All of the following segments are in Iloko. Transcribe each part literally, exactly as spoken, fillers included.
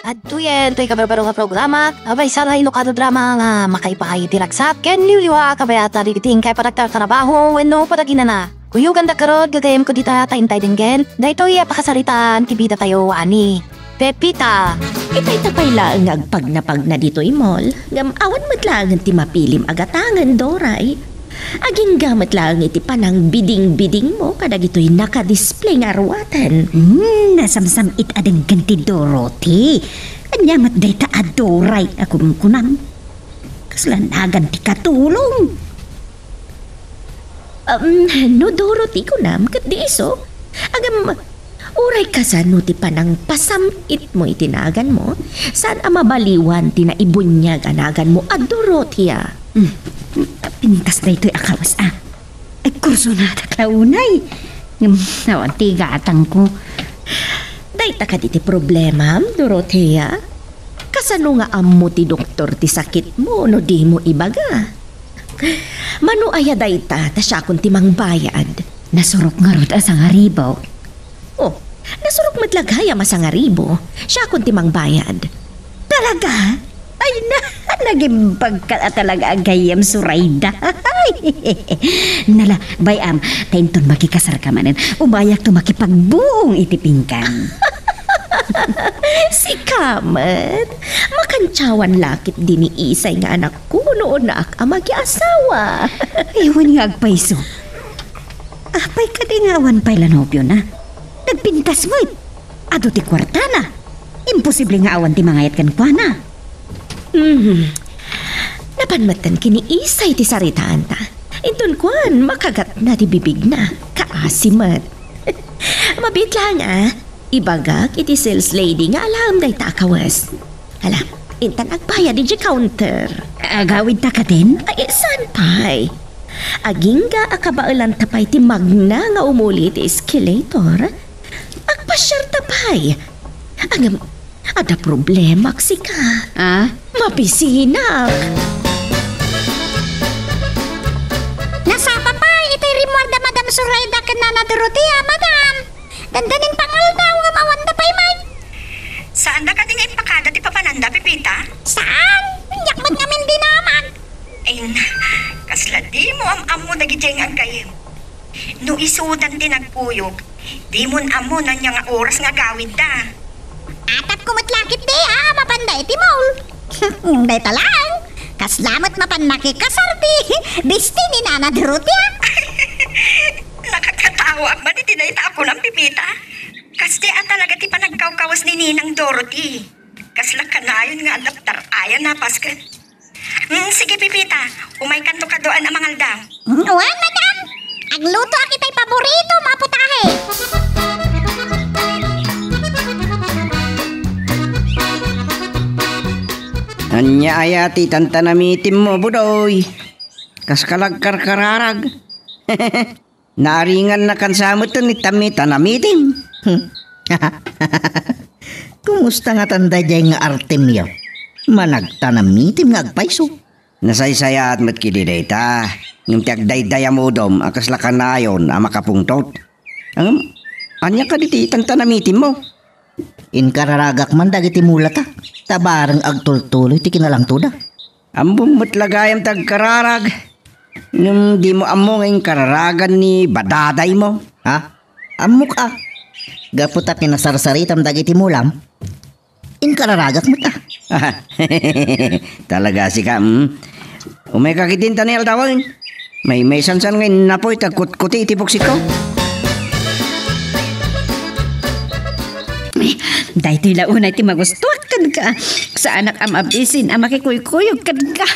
Adtoyen toy kabarbaro nga programa, a maysa nga inukan a drama nga makaipaay iti ragsat ken liwliwa a kabayatan dagiti inkay panagtartarabaho wenno panaginana. Kuyoganda garud, gagayyemko dita ta intay denggen daytoy a pakasaritaan ti bidatayo a ni Pepita. Itay ta pay laeng nga agpagnapagna ditoy mall, ngem awan met laengen ti mapilim a gatangen, Doray. Agingga met laeng iti panangbidingbidingmo kadagitoy naka-display nga aruaten. Hmm, nasamsam-it a denggen ti Dorothy. Ania met dayta a Doray a kumkunam? Kasla nagan ti katulong. Um, no Dorothy kunam, ket di isu. Agam, uray kasano ti panangpasam-itmo iti naganmo, saan a mabaliwan ti naibuniag a naganmo a Dorothea. Hmm, pintas daytoy a kawas, a. Ay, kursonadak la unay. Ngem, awan ti igatangko. Dayta kadi ti problemam, Dorothea? Kasano nga ammo ti doktor ti sakitmo no dimo ibaga? Mano aya dayta, ta siakon ti mangbayad. Nasurok ngarud a sangaribu. Oh, nasurok met la gayam a sangaribu. Siakon ti mangbayad. Talaga? Ay na, nagimbagka a talaga a gayyem, Surayda. Nala, bay-am, ta inton makikasarka manen, umayakto makipagbuong iti pingkan. Sika met, makantsawan la ketdi ni Isay nga anakko no unnaak a magiasawa. Ay, wen nga agpayso. Apay kadi nga awan pay la nobiona? Nagpintas met. Adu ti kuartana. Imposible nga awan ti mangayat kenkuana. Mhm. Napan metten ken ni Isay ti saritaanta. Inton kuan, makagatna ti bibigna. Kaasi met. Mabiit laeng, a. Ibagak iti sales lady nga alaem dayta a kawes. Hala, intan agbayad idiay counter. Agawidta kaden? Ay, saan pay? Agingga a kabaelanta pay ti magna nga umuli iti escalator. Agpasiarta pay. Ngem, adda problemak, sika. Ah? Mabisinak. Nasapa pay iti rimmuar da Madam Soraya ken Nana Dorothea, madam. Dandanin pangaldaw ngem awanda pay met. Saanda kadi nga impakada ti papananda, Pepita? Saan? Diak met ngamin dinamag. Ay, na, kasla dimo am-ammo dagidiay nga aggayyem. No isudan ti nagkuyog, dimon ammo no ania nga oras nga agawidda. Atapko met la ketdi a mapanda iti mall. Dayta laeng, kasla met mapan makikasar ti besti ni Nana Dorothea. Nakakatawaak man iti dayta a kunam, Pepita. Kasta a talaga ti panagkawkawas ni Ninang Dorothy. Kasla kanayon nga adda tar-ayan a basket. Hmm, sige, Pepita. Umaykanto kaduan a mangaldaw. Hmm, wen, madam. Aglutoak itay paborito a putahe. Ania aya ti tantanamitimmo, Budoy? Kas kalagkarkararag. Naringannakan sa met ni tamitan a mitim. Kumusta ngatan daydiay nga artemyo? Managtanamitim nga agpayso. Nasaysayaat met kidi dayta, ngem ti agdayday a mudom a kasla kanayon a makapungtot. Ngem, ania kadi ti tantanamitimmo? Inkararagak man dagiti mulata, ta bareng agtultuloy ti kinalangtoda. Ammom met la gayam ti agkararag. Ngem dimo ammo nga inkararagan ni badadaymo, ha? Ammok a. Gapu ta pinasarsaritam dagiti mulam, inkararagak met a. Talaga sika, hmm? Umayka ketdin ta ni aldawen. Maymaysansan nga innapoy ti agkutkuti iti puksikko. Daytoy la unay ti magustuak kenka. Saanak a mabisin a makikuykuyog kenka.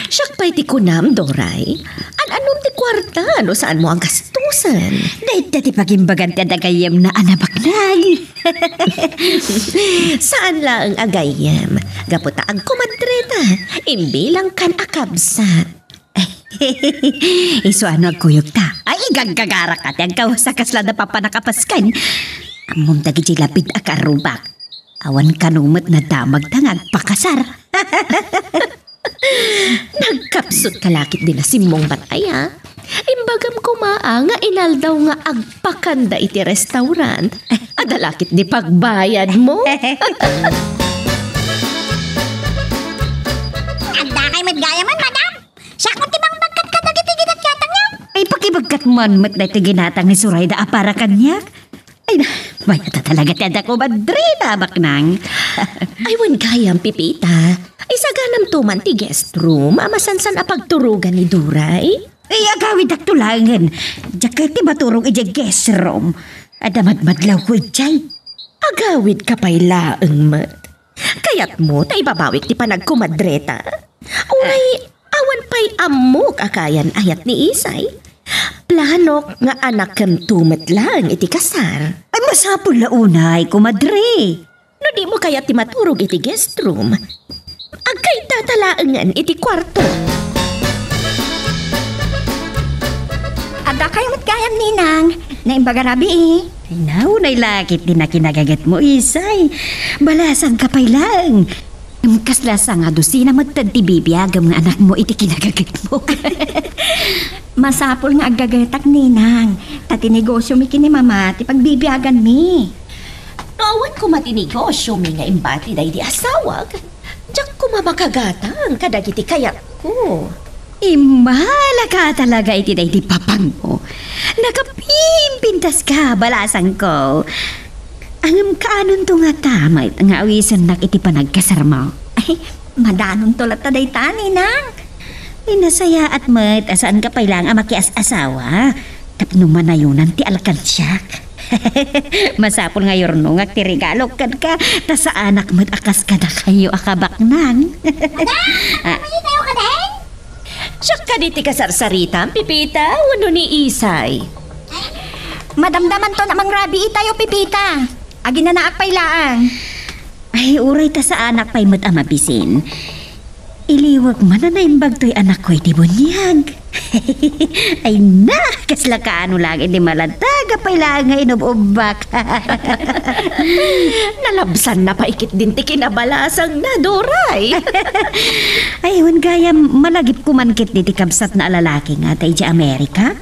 Siak pay ti kunam, Doray. An-anom ti kuarta no saanmo a gastusen? Dayta ti pagimbagan ti adda gayyemna a nabaknang. Saan laeng a gayyem. Gapu ta agkomadreta, imbilangkan a kabsat. Isu a no agkuyogta. Ay, igaggagaraka ti agkawes a kasla napapanak a pasken. Ammom dagidiay lapid a karrubak. Awan kano met nadamagta nga agpakasar. Nagkapsutka la ketdi a simmungbat aya. Imbagam koma a nga inaldaw nga agpakanda iti restaurant. Adda la ketdi pagbayadmo. Addakay met gayamen, madam. Siak met ti mangbagkat kadagiti ginatgatangyo. Ay, pakibagkat man met daytoy ginatang ni Zoraida a para kaniak. Ay, mayat a talaga ti adda, komadre, tabaknang. Ay, wen gayam, Pipita. Isaganamto man ti guest room a masansan a pagturogan ni Doray. Ay, agawidakto laengen. Diak kayat ti maturog idiay guest room. Adda madmadlawko idiay. Agawidka pay laeng met. Kayatmo ta ibabawik ti panagkomadreta? Uray, awan pay ammok a kayan-ayat ni Isay. Planok nga anakemto met laeng iti kasar. Ay, masapul la unay, komadre. No dimo kayat ti maturog iti guest room, agkaydata laengen iti kuarto. Addakayo met gayam, Ninang. Naimbag a rabii. Ay, naunay la ketdi ti kinagagetmo, Isay. Balasangka pay laeng. Ngem kasla sanga dosina met ti bibiagam nga anakmo iti kinagagetmo. Masapul nga aggagetak, Ninang, ta ti negosyomi ken ni Mama ti pagbibiaganmi. No awan koma ti negosyomi nga imbati daydi asawak, diak koma makagatang kadagiti kayatko. Immala ka talaga iti daydi papagmo. Nakapimpintaska, balasangko. Ngem kaanonto ngata met nga awisennak iti panagkasarmo? Ay, madanonto latta dayta, Ninang. Ay, nasayaat met a saanka pay laeng a makias-asawa tapno manayonan ti alkansiak. Masapul nga yurnongak ti regalok kenka, ta saanak met a kas kadakayo a kabaknang. Madam, ah, pwede tayo ka din? Siak kadi ti kasarsaritam, Pipita, wenno ni Isay? Madamdamanton a mangrabii tayo, Pipita. Aginanaak pay laeng. Ay, uray ta saanak pay met a mabisin. Iliwek man a naimbag toy anakko iti buniag. Ay na, kasla kaano laeng iti maladaga pay laeng nga inub-ubbak. Nalabsanna pay ketdin ti kinabalasangna, Doray. Ay, wen gayam, malagipko man ketdi ti kabsatna a lalaki nga adda idiay Amerika.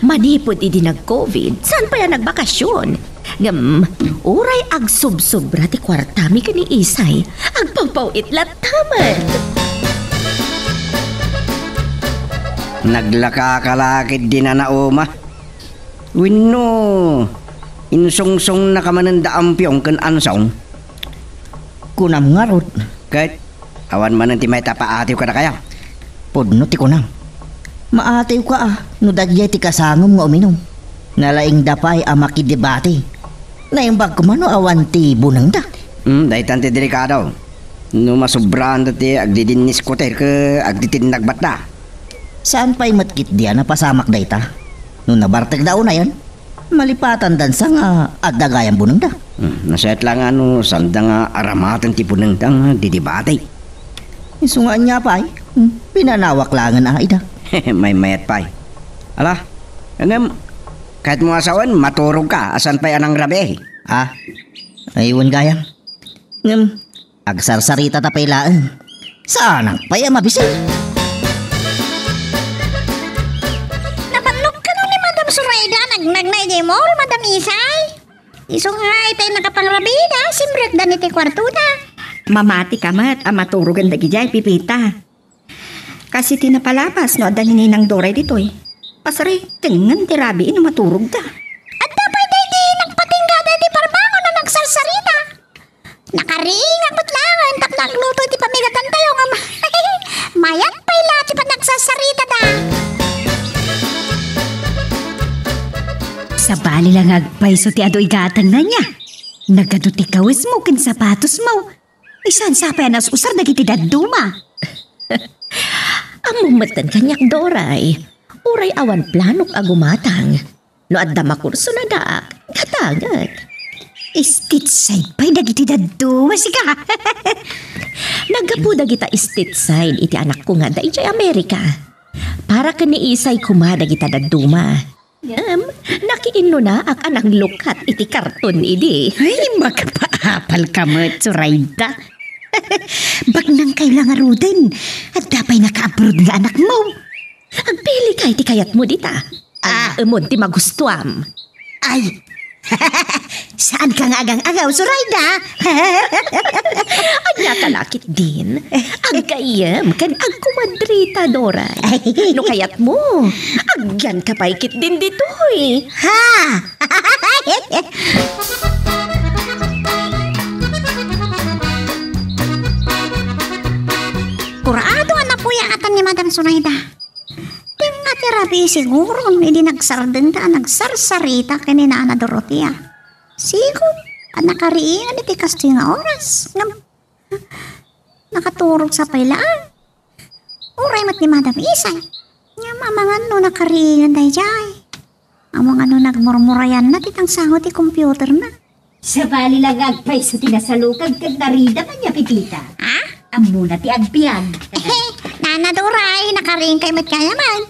Manipud idi nag-covid, saan pay a nagbakasyon? Ngem, uray agsubsobra ti kuartami ken ni Isay, agpawpaw-it latta met. Naglakaka la ketdin a nauma. Wenno, insungsongna ka manen da Ampiong ken Ansong? Kunam ngarud. Ket, awan manen ti mayat a paatiw kadakayo? Pudno ti kunam. Maatiwka a no daydiay ti kasangom nga uminum. Nalaingda pay a makidebate. Naimbag koma no awan ti bunengda. Hmm, daytan ti delikado. No masubraanda ti agdidinniskuter ket agditinnagbatda. Saan pay met ketdi a napasamak dayta. No nabartekda unayen, malipatandansa nga adda gayam bunengda. Hmm, nasayaat la nga no saanda nga aramaten ti bunengda nga didibati. Isu nga ania pay, hmm, pinanawak laengen a ida. Maymayat pay. Ala, ngem, kayatmo a sawen, maturogka, a saan pay a nangrabii. Ah, ay, wen gayam. Ngem, agsarsaritata pay laeng. Saanak pay a mabisin. Napannok kano ni Madam Zoraida a nagnagna idiay mall, Madam Isay? Isu nga itay nakapangrabiida, simrekdan iti kuartoda. Mamati ka met a maturogen dagidiay, Pipita. Kas iti napalabas no adda ni Ninang Doray ditoy. Pasaritengen ti rabii no maturogda. Adda pay daydi nagpatingga daydi parbangon a nagsarsarita. Nakaringak met laengen tapno agluto iti pamigatantayo ngem mayat pay la ti panagsarsaritada. Sabali la nga agpayso ti adu igatangna nia. Nagadu ti kawesmo ken sapatosmo. Ay, saan sa pay a nas-usar dagiti dadduma? Ammom metten kaniak, Doray. Uray awan planok a gumatang. No adda makurso na daak, gatangek. State side pay dagiti dadduma, sika. Naggapu dagita state side iti anakko nga adda idiay Amerika. Para ken ni Isay koma dagita dadduma. Ngem, nakiinnunaak a nanglukat iti karton idi. Ay, makapaapal ka met, Zoraida. Baknangkayo la ngaruden, adda pay naka-abroad nga anakmo. Agpili ka iti kayatmo dita. Ah. Ay, umod ti magustuam. Ay. Saan ka nga agang-agaw, Zoraida? Ania ka la ketdin? Aggayyem ken agkumadrita, Doray. Ay. No kayatmo, agyan ka pay ketdin ditoy. Ha? Kurado a napuyaatan ni Madam Zoraida. Ti nga ti rabii siguro idi nagsardengda a nagsarsarita ken ni Nana Dorotea. Sigud a nakariingan iti kastoy nga oras. Ngem, nakaturogsa pay laeng. Uray met ni Madam Isay. Ngem amangan no nakariingan daydiay. Amangan no nagmurmurayanna ti tangsango ti computerna. Sabali la nga agpayso ti nasalukag ket narida man ya Pepita. Ha? Ammona ti agbiag. Nana Doray, nakariingkay met gayamen.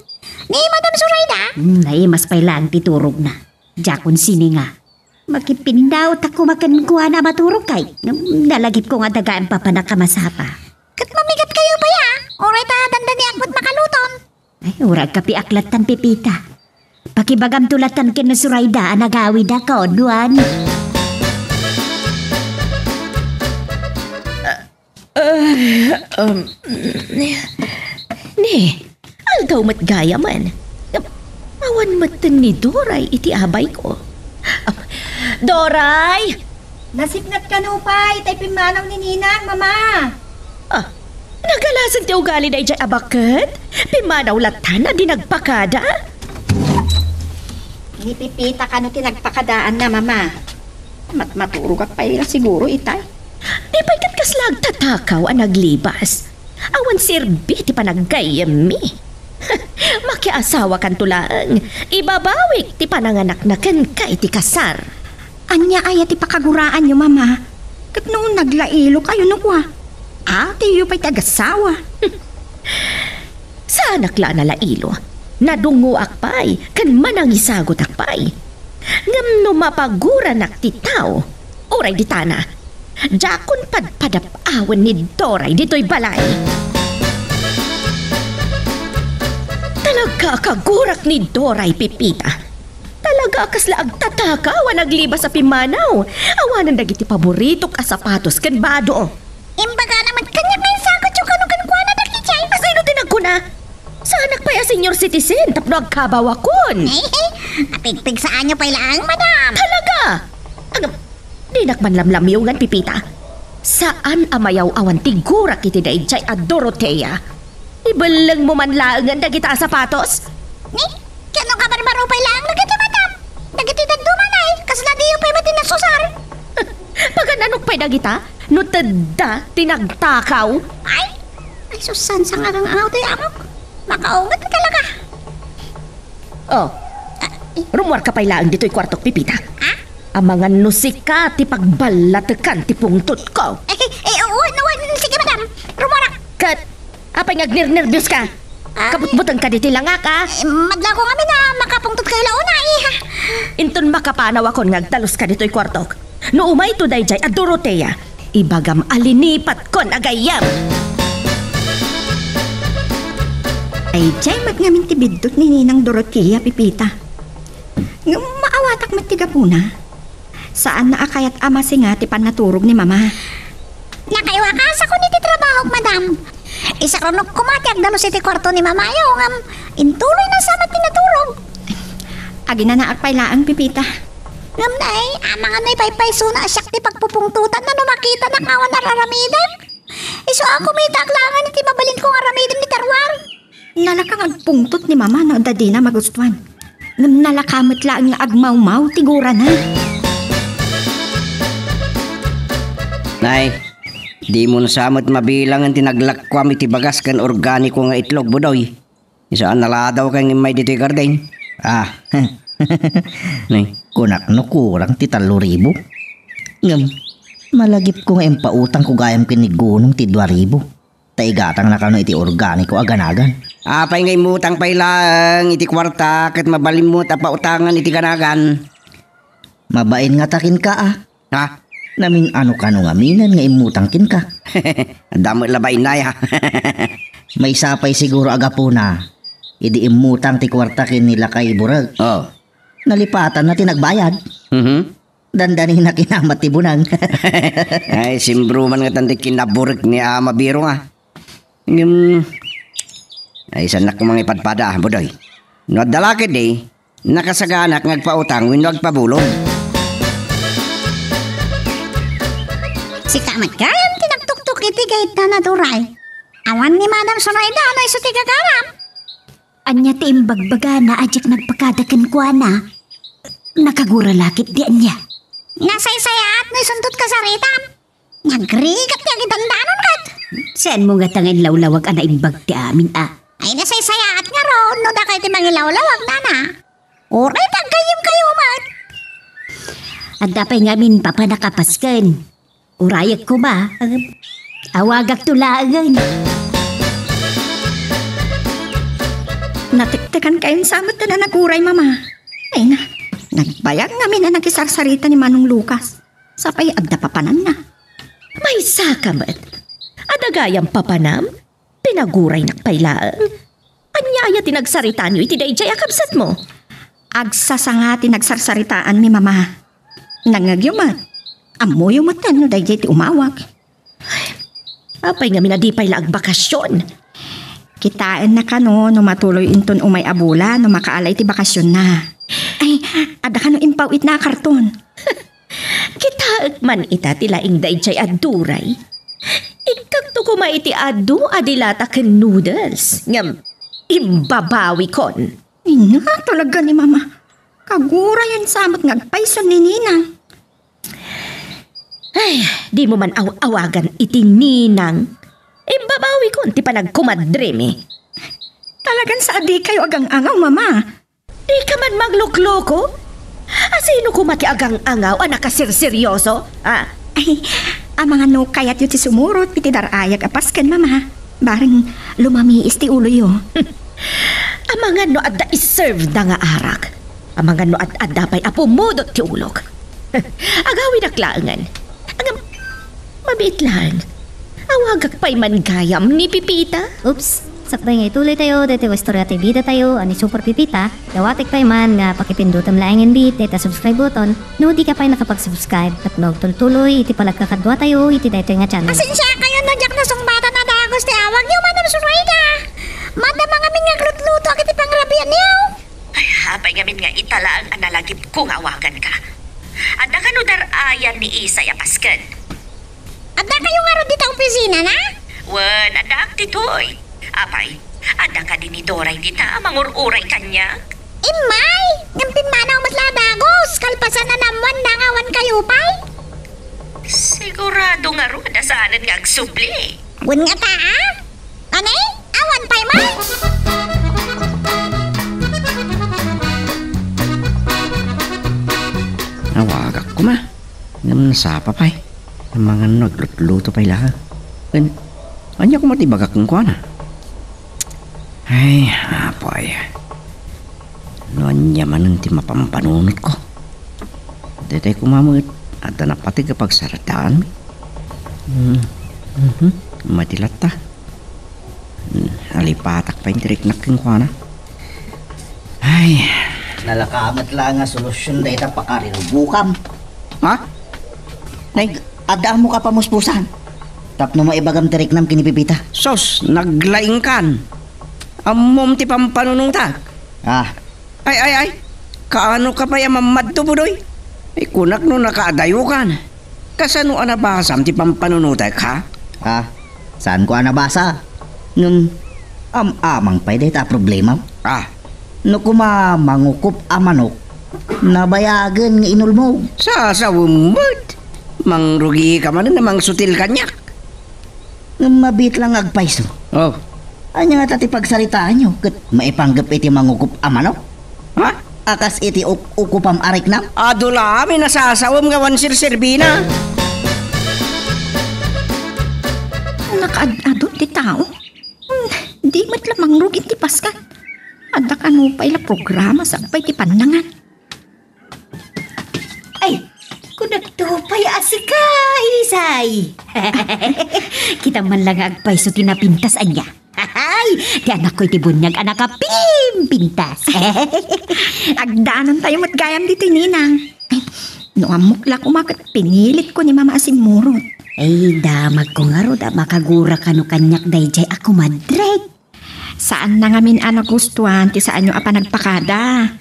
Ni Madam Zoraida? Hmm, naimas pay laeng ti turogna. Diakon sininga. Makipindaw ta kumaken kuana maturog kay. Nalagipko nga dagaan pa panakamasapa. Ket mamigat kayo pay a. Uray ta dandaniak met makaluton. Ay, uray agkapiak lattan, Pepita. Pakibagamto lattan ken ni Zoraida a nagawida kaduan. Ah, um, ni, aldaw met gayamen. Awan metten ni Doray iti abayko. Ah, Doray! Nasipnget kano pay tay pimmanaw ni Ninang, Mama? Ah, nagalasen ti ugali daydiay a baket? Pimmanaw lattan a di nagpakada? Ni Pepita kano ti nagpakadaanna, Mama? Mat-, maturogak pay la siguro itay. Di pay ket kasla agtatakaw a naglibas. Awan serbi ti panaggayyemmi. Makiasawakanto laeng. Ibabawik ti pananganakna kenka iti kasar. Ania aya ti pakaguraanyo, Mama? Ket no naglailo kayo no kua, atiyo pay ti agasawa. Saanak la a nalailo. Nadungoak pay, ken manangisagutak pay. Ngem no mapaguranak ti tao, uray ditana, diakon padpadap-awen ni Doray ditoy balay. Talaga a kagurak ni Doray, Pepita. Talaga a kasla agtatakaw a naglibas a pimmanaw. Awanen dagiti paboritok a sapatos ken bado. Imbagana met kaniak nga insagutyo kano kenkuana dagiti ay. Asino ti nagkuna? Saanak pay a senior citizen tapno agkabawakon. Apigpigsaanyo pay laeng, madam. Talaga? Agam, dinak man lamlamyongan, Pepita. Saan a mayaw-awan ti gurak iti daydiay a Dorotea. Ibellengmo man laengen dagita a sapatos? Ni, ket no kabarbaro pay laeng dagiti madam. Dagiti dadduma, nay, kasla diyo pay met ti nasusar. Pagananok pay dagita no tedda ti nagtakaw? Ay, ay, sus, saan sa nga agang-angaw ti amok? Makaunget talaga. Oh, ah, eh, rumuarka pay laeng ditoy kuartok, Pepita. Ha? Amangan no sika ti pagballatekan ti pungtotko. Eh, eh, eh, wen, wen, sige, madam. Rumuarak. Ket, apay nga agnernerbios ka? Ah, kabutbuteng ka ditoy langak, a? Eh, madlako ngamin a makapungtot kayo la unay, ha? Inton makapanawakon nga agtalus ka ditoy kuartok. No umayto daydiay a Dorotea, ibagam a linipatkon a gayyem. Ay, daydiay met ngamin ti biddut ni Ninang Dorotea, Pepita. Ngem maawatak met ti gapuna. Saanna a kayat a masinga ti pannaturog ni Mama. Nakaiwakasakon iti trabahok, madam. Isarunok koma ti agdalus iti kuarto ni Mamayo, ngem intuloyna sa met ti naturog. Aginanaak pay laeng, Pepita. Ngem nay, amangan no ipaypaysona a siak ti pagpupungtotanna no makitanak nga awan ar-aramidek. Isu a kumitaak laengen iti mabalinko nga aramiden iti ruar. Nalaka nga agpungtot ni Mama no adda dina magustuan. Ngem nalaka met laeng nga agmawmaw ti gurana. Nay, dimon sa met mabilangen ti naglakkuam iti bagas ken organiko nga itlog, Budoy. Isu a naladaw ka nga immay ditoy garden. Ah. Nay, kunak no kurang ti tallo ribu. Ngem, malagipko nga impautangko gayam ken ni Gunong ti dua ribu. Ta igatangna kano iti organiko a ganagan. Apay nga immutang pay laeng iti kuarta ket mabalinmo ta pautangan iti ganagan? Mabain ngata kenka, a. Ha? Namin-ano kano ngaminen nga immutang kenka? Adda met labain, nay, a. Maysa pay siguro a gapuna, Idi immutang ti kuarta ken ni Lakay Burek. Oh. Nalipatanna ti nagbayad. Mhm. Dandanina kinamat ti bunang. Ay, simbruman nga tan ti kinaburek ni ama biro nga. Ngem, ay, saannak koma nga ipadpada, Budoy. No adda la ketdi, nakasaganak nga agpautang wenno agpabulog. Sika met gayam ti nagtuktok iti gaytna, Duray. Awan ni Madam Zoraida no isu ti gagaram. Ania ti imbagbagana a diak nagpakada kenkuana? Nakagura la ketdi ania? Nasaysayaat no isunto ti kasaritam. Nagrigat ti agidandanon ket. Saanmo ngata nga inlawlawag a naimbag ti amin a? Ay, nasaysayaat ngarud no dakay ti mangilawlawag, nana. Uray ti aggayyemkayo met. Adda pay ngamin papanak a pasken. Urayek koma. Awagakto laengen. Natektekankayon sa met a naguray, Mama. Ay na, nagbayag ngamin a nakisarsarita ni Manong Lucas. Sapay adda papananna. Maysaka met. Adda gayam papanam? Pinaguraynak pay laeng. Ania aya ti nagsaritaanyo iti daydiay a kabsatmo? Agsasanga ti nagsarsaritaanmi, Mama. Nangngegyo met. Ammoyo met no daydiay ti umawag. Apay ngamin a di pay la agbakasyon? Kitaenna kano no matuloy inton umay a bulan no makaala iti bakasionna. Ay, adda kano impaw-itna a karton? Kitaek man ita ti laing daydiay a Duray. Ikkakto koma iti adu a dilata ken noodles. Ngem, imbabawikon. Ina, talaga ni Mama. Kagurayan sa met nga agpayso ni Ninang. Ay, dimo man aw-awagan iti Ninang. Imbabawikon ti panagkumadrimi. Talagan sa a dikayo agang-angaw, Mama. Dika man manglukloko? A sino koma ti agang-angaw a nakasirseryoso? Ah. Ay, amangan no kayatyo ti sumurot iti dar-ayag a pasken, Mama. Bareng lumamiis ti uloyo. Amangan no adda iserveda nga arak. Amangan no ad-adda pay a pumudot ti ulok. Agawidak laengen. Agam-, mabiit laeng. Awagak pay man gayam ni Pipita. Oops. Sakbay nga ituloy tayo daytoy nga istorya ti bida tayo a ni Super Pipita, dawatek pay man nga pakipindutem laengen bi dayta subscribe button no dika pay nakapag-subscribe tapno agtultuloy iti panagkakadua tayo iti daytoy nga channel. Pasensiakayon no diak nasungbatan a dagus ti awagyo, Madam Zoraida. Madama ngamin nga aglutlutoak iti pangrabianyo. Ay, apay ngamin nga ita laeng a nalagipko nga awaganka. Adda kano dar-ayan ni Isay a pasken? Addakayo ngarud dita opisinana? Wen, addaak ditoy. Apay, adda kadi ni Doray dita a mangur-uray kaniak? Immay! Ngem pimmanaw met la a dagus, kalpasan a naammoanda nga awan kayo pay. Sigurado ngarud a saanen nga agsubli. Wen ngata, a? Anay? Awan pay man? Awagak koma. Ngem nasapa pay. Amangan no aglutluto pay la. Ken, ania koma ti ibagak kenkuana? Ay, apay. No ania manen ti mapampanunotko? Daytoy koma met, adda napateg a pagsaritaanmi. Hmm. Mhm. Madi latta. Hmm, alipatak pay ti riknak kenkuana. Ay, nalaka met la nga solusyon dayta pakarirubukam. Ha? Nay, adda ammok a pamuspusan. Tapno maibagam ti riknam ken ni Pipita. Sus, naglaingkan. Ammom ti pampanunotak. Ah. Ay, ay, ay. Kaano ka pay a mammadto, Budoy? Ay, kunak no nakaadayokan. Kasano a nabasam ti pampanunotak, ha? Ah, saanko a nabasa. Ngem, am-amang pay dayta a problema. Ah. No koma mangukop a manok, nabayagen nga inulmog. Sasawem met. Mangrugika manen a mangsutil kaniak. Ngem mabiit la nga agpayso. Oh. Ania ngata ti pagsaritaanyo ket maipanggep iti mangukop a manok? Ha? A kas iti uk-, ukopam a riknam? Adu la amin a sasawem nga awan serserbina. Nakaad-adu ti tao. Hmm, di met la mangrugi ti Paskal. Adda kano pay la programa sakbay ti pannangan. Ay, kunakto pay a sika, Isay. Kita man la nga agpayso ti napintas ania. Ti anakko iti buniag a nakapimpintas. Agdanontayo met gayam ditoy, Ninang. Ay, no ammok la koma ket pinilitko ni Mama a simmurot. Ay, damagko ngarud a makagura kano kaniak daydiay a kumadrek. Saanna ngamin a nagustuan ti saanyo a panagpakada.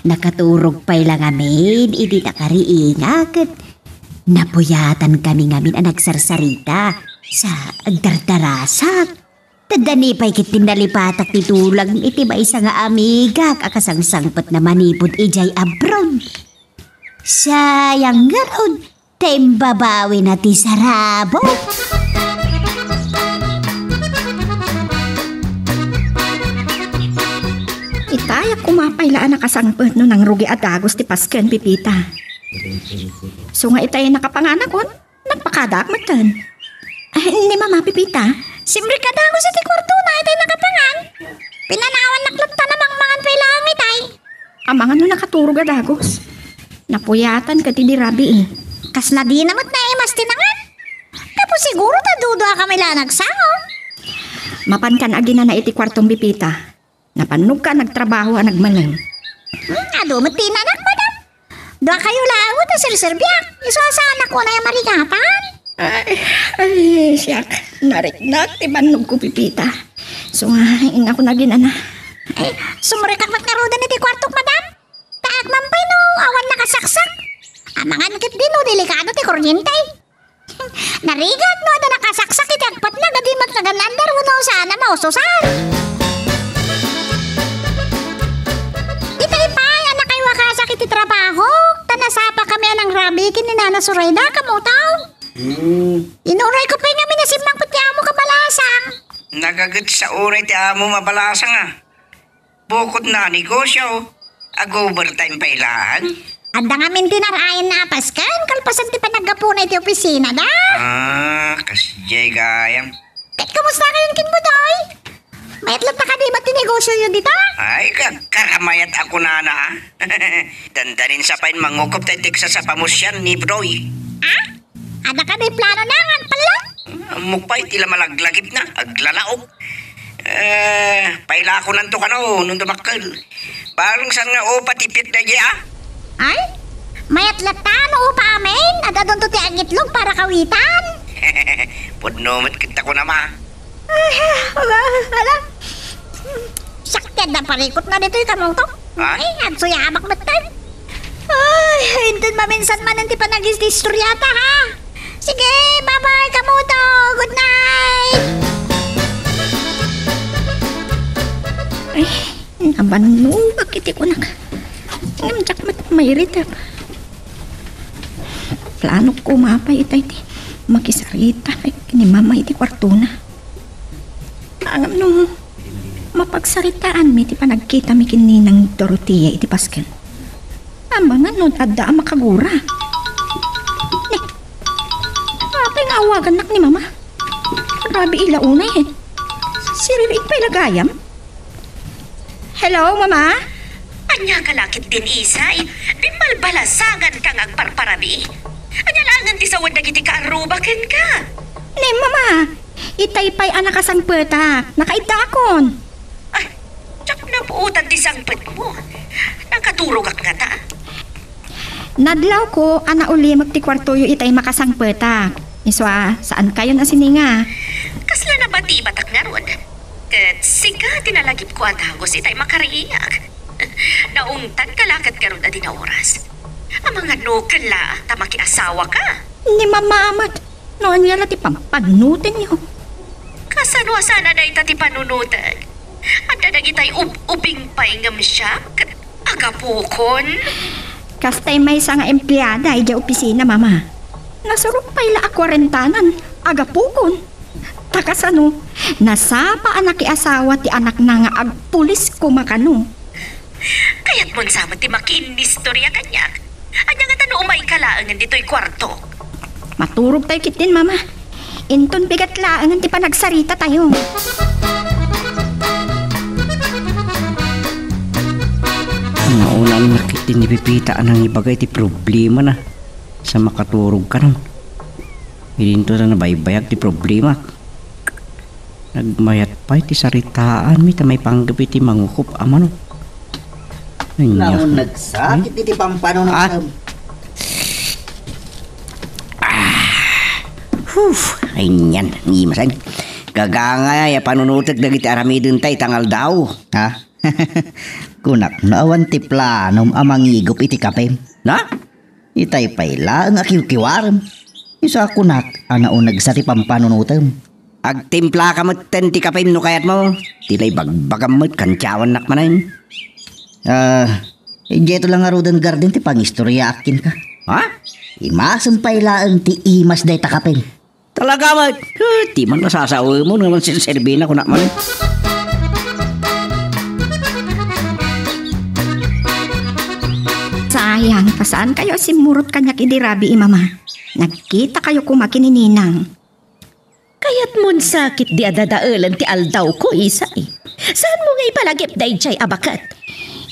Nakaturog pay la ngamin idi nakariingak ket napuyatan kami ngamin a nagsarsarita sa agdardarasak. Tadda ni pay ket ti nalipatak ti tulag iti maysa nga amigak a kasangsangpetna manipud idiay abroad. Sayang ngarud, ta imbabawina ti sarabok. Itayak koma pay la a nakasangpet no nangrugi a dagus ti pasken, Pipita. So nga itay nakapanganakon, nagpakadaak metten. Ay, ni Mama, Pipita. Simrek a dagus iti kuartona itay nakapangan. Pinanawannak latta a mangmangan pay laeng itay. Amangan no nakaturog a dagus. Napuyatan ket idi rabii. Kasla dina met naimas ti nangan. Gapu siguro ta duduakami la a nagsango. Mapankan aginana iti kuartom, Pipita. Napannogka a nagtrabaho a nagmalem. Hmm, adu met ti inanak, madam. Duakayo laeng met a serserbiak. Isu a saanak unay a marigatan. Ay, ay, siak. Nariknak ti bannogko, Pipita. So nga, innak aginana. Ay, sumrekak met ngaruden iti kuartok, madam. Ta agman pay no awan nakasaksak. Amangan ketdi no delikado ti kurriente. Narigat no adda nakasaksak iti agpatna, a di met nagan-under wenno saan a maususan. Itay pay a nakaiwakasak iti trabaho, ta nasapakami a nangrabii ken ni Nana Sorayda, kamuto. Hmm. Inurayko pay ngamin a simmangpet ti amok a balasang. Nagaget sa uray ti amo a balasang, a. Bukod na negosyo, ag-overtime pay laeng. Adda ngamin ti narayenna a pasken, kalpasan ti panaggapuna iti opisina da. Ah, kasdiay gayam. Ket kumusta kayon ken Budoy? Mayat latta kadi met ti negosioyo dita? Ay, ka-, karamayat a kunana, a. Dandanin sa pay mangukop tay Texas a pamusian ni Budoy. Ah? Adda kadi planona nga agpallo? Ammok pay ti la malaglagipna, aglalaok. Eh, pailakonanto kano, no dumakkel. Bareng saan nga upa ti piek daydiay, a? Ay, mayat latta no upa amin, ad-adunto ti agitlog para kawitan. Pudno met ket ta kunama. Ay, ala, ala. Sakti adda parikutna ditoy kamuto. Ha? Ay, agsuyamak metten. Ay, inton maminsan manen ti panagis-, istoriata, ha? Sige, bye-bye, kamuto. Good night. Ay, nabannogak iti kunak. Ngem diak met mairitep. Planok koma pay itay ti makisarita ken ni Mama iti kuartona. Ngem no mapagsaritaanmi ti panagkitami ken Ninang Dorotea iti pasken, amangan no adda a makagura. Ni, apay nga awagannak ni Mama? Rabii la unay. Siririk pay la gayam. Hello, Mama? Ania ka la ketdin, Isay? Bimbalbalasanganka nga agparparabii. Ania laengen ti sawen dagiti kaarruba kenka? Ni, Mama, itay pay a nakasangpetak. Nakaiddaakon. Ay, diak napuotan ti sangpetmo. Nakaturogak ngata. Nadlawko a naulimek ti kuartoyo itay makasangpetak. Isu a, saankayon a sininga. Kasla nabatibatak ngarud. Ket sika ti nalagipko a dagus itay makariingak. Naungtanka la ket ngarud a dina oras. Amangan no ken laeng ta makiasawaka. Ni Mama met, no ania la ti pampannutenyo? Kasano a saan a dayta ti pannunotek? Adda dagitay ub-ubing pay ngem siak, agapukon. Kastay maysa nga empleada idiay opisina, Mama. Nasurok pay la a kuarentanan, agapukon. Ta kasano, nasapa a nakiasawa ti anakna nga agpulis koma kano. Kayatmon sa met ti makiinnistoria kaniak? Ania ngata no umayka laengen ditoy kuarto? Maturogtayo ketdin, Mama. Inton bigat laengen ti panagsaritatayo. Naunannak ketdin ni Pepita a nangibaga iti problemana sa makaturog kanon. Idinto ta nabaybayag ti problema. Nagmayat pay ti saritaanmi ta maipanggep iti mangukop a manok. Ania? Nauneg sakit iti pampanunotem. Ah. Huh, ay niyan, ngimasen. Gagangay a panunotek dagiti aramidenta ita nga aldaw. Ha? Kunak no awan ti planom a mangigup iti kapem. Na? Itay pay laeng a kiwkiwarem. Isu a kunak a naunegsa ti pampanunotem. Agtimplaka metten ti kapem no kayatmo. Ti la ibagbagam met kantiawannak manen. Ah, idiay to la ngaruden garden ti pangistoryaak kenka. Ha? Imasem pay laeng ti imas dayta kapem. Talaga met. Eh, ti man nasasawemon nga manserserbina, kunak man. Sayang, ta saan kayo a simmurot kaniak idi rabii, Mama. Nagkita kayo koma ken ni Ninang. Kayatmon sakit di a dadaelen ti aldawko, Isay. Saanmo nga ipalagip daydiay a baket?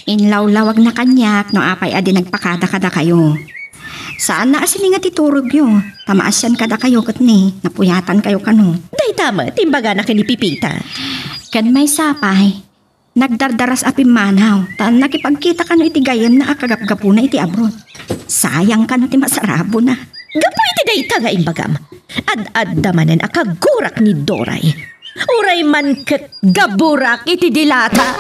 Inlawlawagna kaniak no apay a di nagpakada kadakayo. Saanna a silinga ti turogyo, ta maasian kadakayo ket ni, napuyatankayo kano. Dayta met, imbagana ken ni Pipita. Ken maysa pay, nagdardaras a pimmanaw, ta nakipagkita kano iti gayyemna a kagapgapuna iti abroad. Sayang kano ti masarabona. Gapu iti dayta nga imbagam, ad-adda manen a kagurak ni Doray. Uray man ket gaburak iti dilata.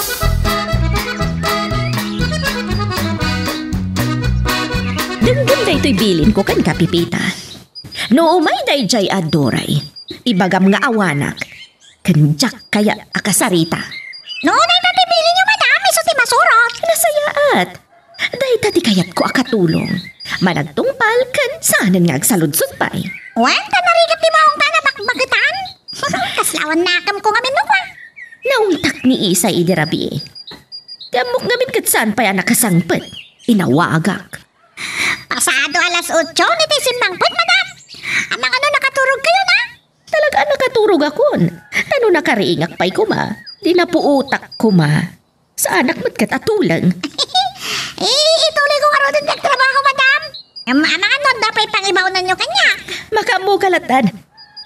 Denggem daytoy bilinko kenka, Pipita. No umay daydiay a Doray, ibagam nga awanak, ken diak kayat a kasarita. No dayta ti bilinyo, madam, isu ti masurot. Nasayaat. Dayta ti kayatko a katulong. Managtungpal ken saanen nga agsaludsod pay. Wen, ta narigat ti maong ta nabakbaketan. Kasla awan nakem ko ngamin no kua. Naungtak ni Isay idi rabii. Ti ammok ngamin ket saan pay a nakasangpet. Inawagak. Pasado alas otso iti simmangpet, madam. Amangan no nakaturog kayo na? Talaga a nakaturogakon. Ta no nakariingak pay koma, di napuotak koma. Saanak met ket a tuleng. Eh, ituloy ko ngaruden ti agtrabaho, madam. Am-, amangan no adda pay pangibaonanyo kaniak. Makaammo ka lattan.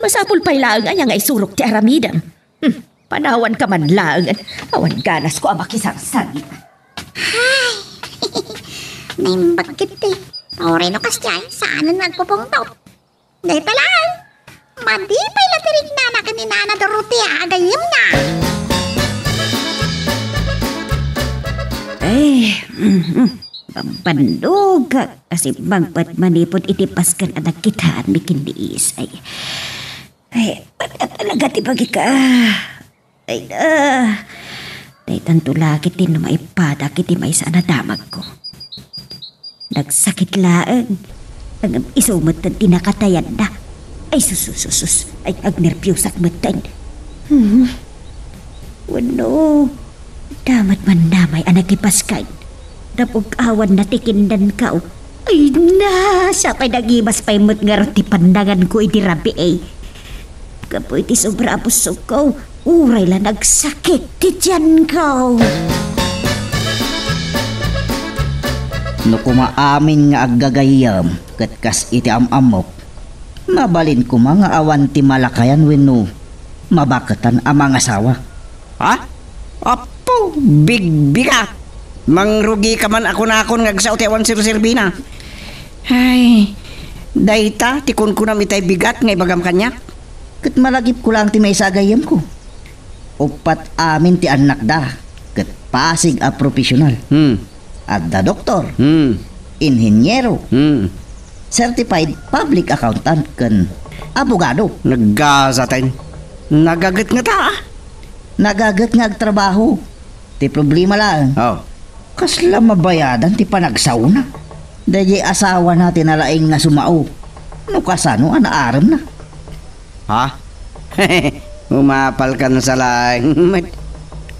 Masapul pay laeng aya nga isurok ti aramidem. Hmm, panawanka man laeng. Awan ganasko a makisarsarita. Ay, naimbag ket ti. Pauray no kasdiay, saanen nga agpupungtot. Dayta laeng, madi pay la ti riknana ken ni Nana Dorotea a gayyemna. Ay, mm, mm. Babannogak a simmangpet manipud iti pasken a nagkitaanmi ken ni Isay. Ay, at, at talaga ti bagika. Ay, ah. Daytanto la ket ti no maipadak iti maysa a nadamagko. Nagsakit laeng. Ngem isu metten ti nakatayanna. Ay, sus, sus, sus, sus. Ay, agnerpiosak metten. Hmm. Wenno, damat man namay a nakipaskan. Napug-awan na ti kinnanko. Ay na, sapay nagimas pay met ngarud ti pannanganko iti rabii. Gapu iti sobra a busogko, uray la nagsakit ti tianko. No koma amin nga aggagayyem ket kas iti am-ammok, mabalin koma nga awan ti malakayan wenno mabaketan a mangasawa. Ha? Apo, bigbigat! Mangrugika man a kunakon nga agsao ti awan serserbina. Ay, dayta ti kunkunam itay bigat nga ibagam kaniak. Ket malagipko laeng ti maysa a gayyemko. Uppat amin ti annakda, ket pasig a profesional. Hmm. Adda doktor, Hmm. inheniero, Hmm. certified public accountant, ken abogado. Naggasaten. Nagaget ngata, ah. Nagaget nga agtrabaho. Ti problema laeng, Oh. kasla mabayadan ti panagsaona. Daydiay asawana ti nalaing nga sumao. No kasano a naaremna? Ha? Umapalkan sa laeng met.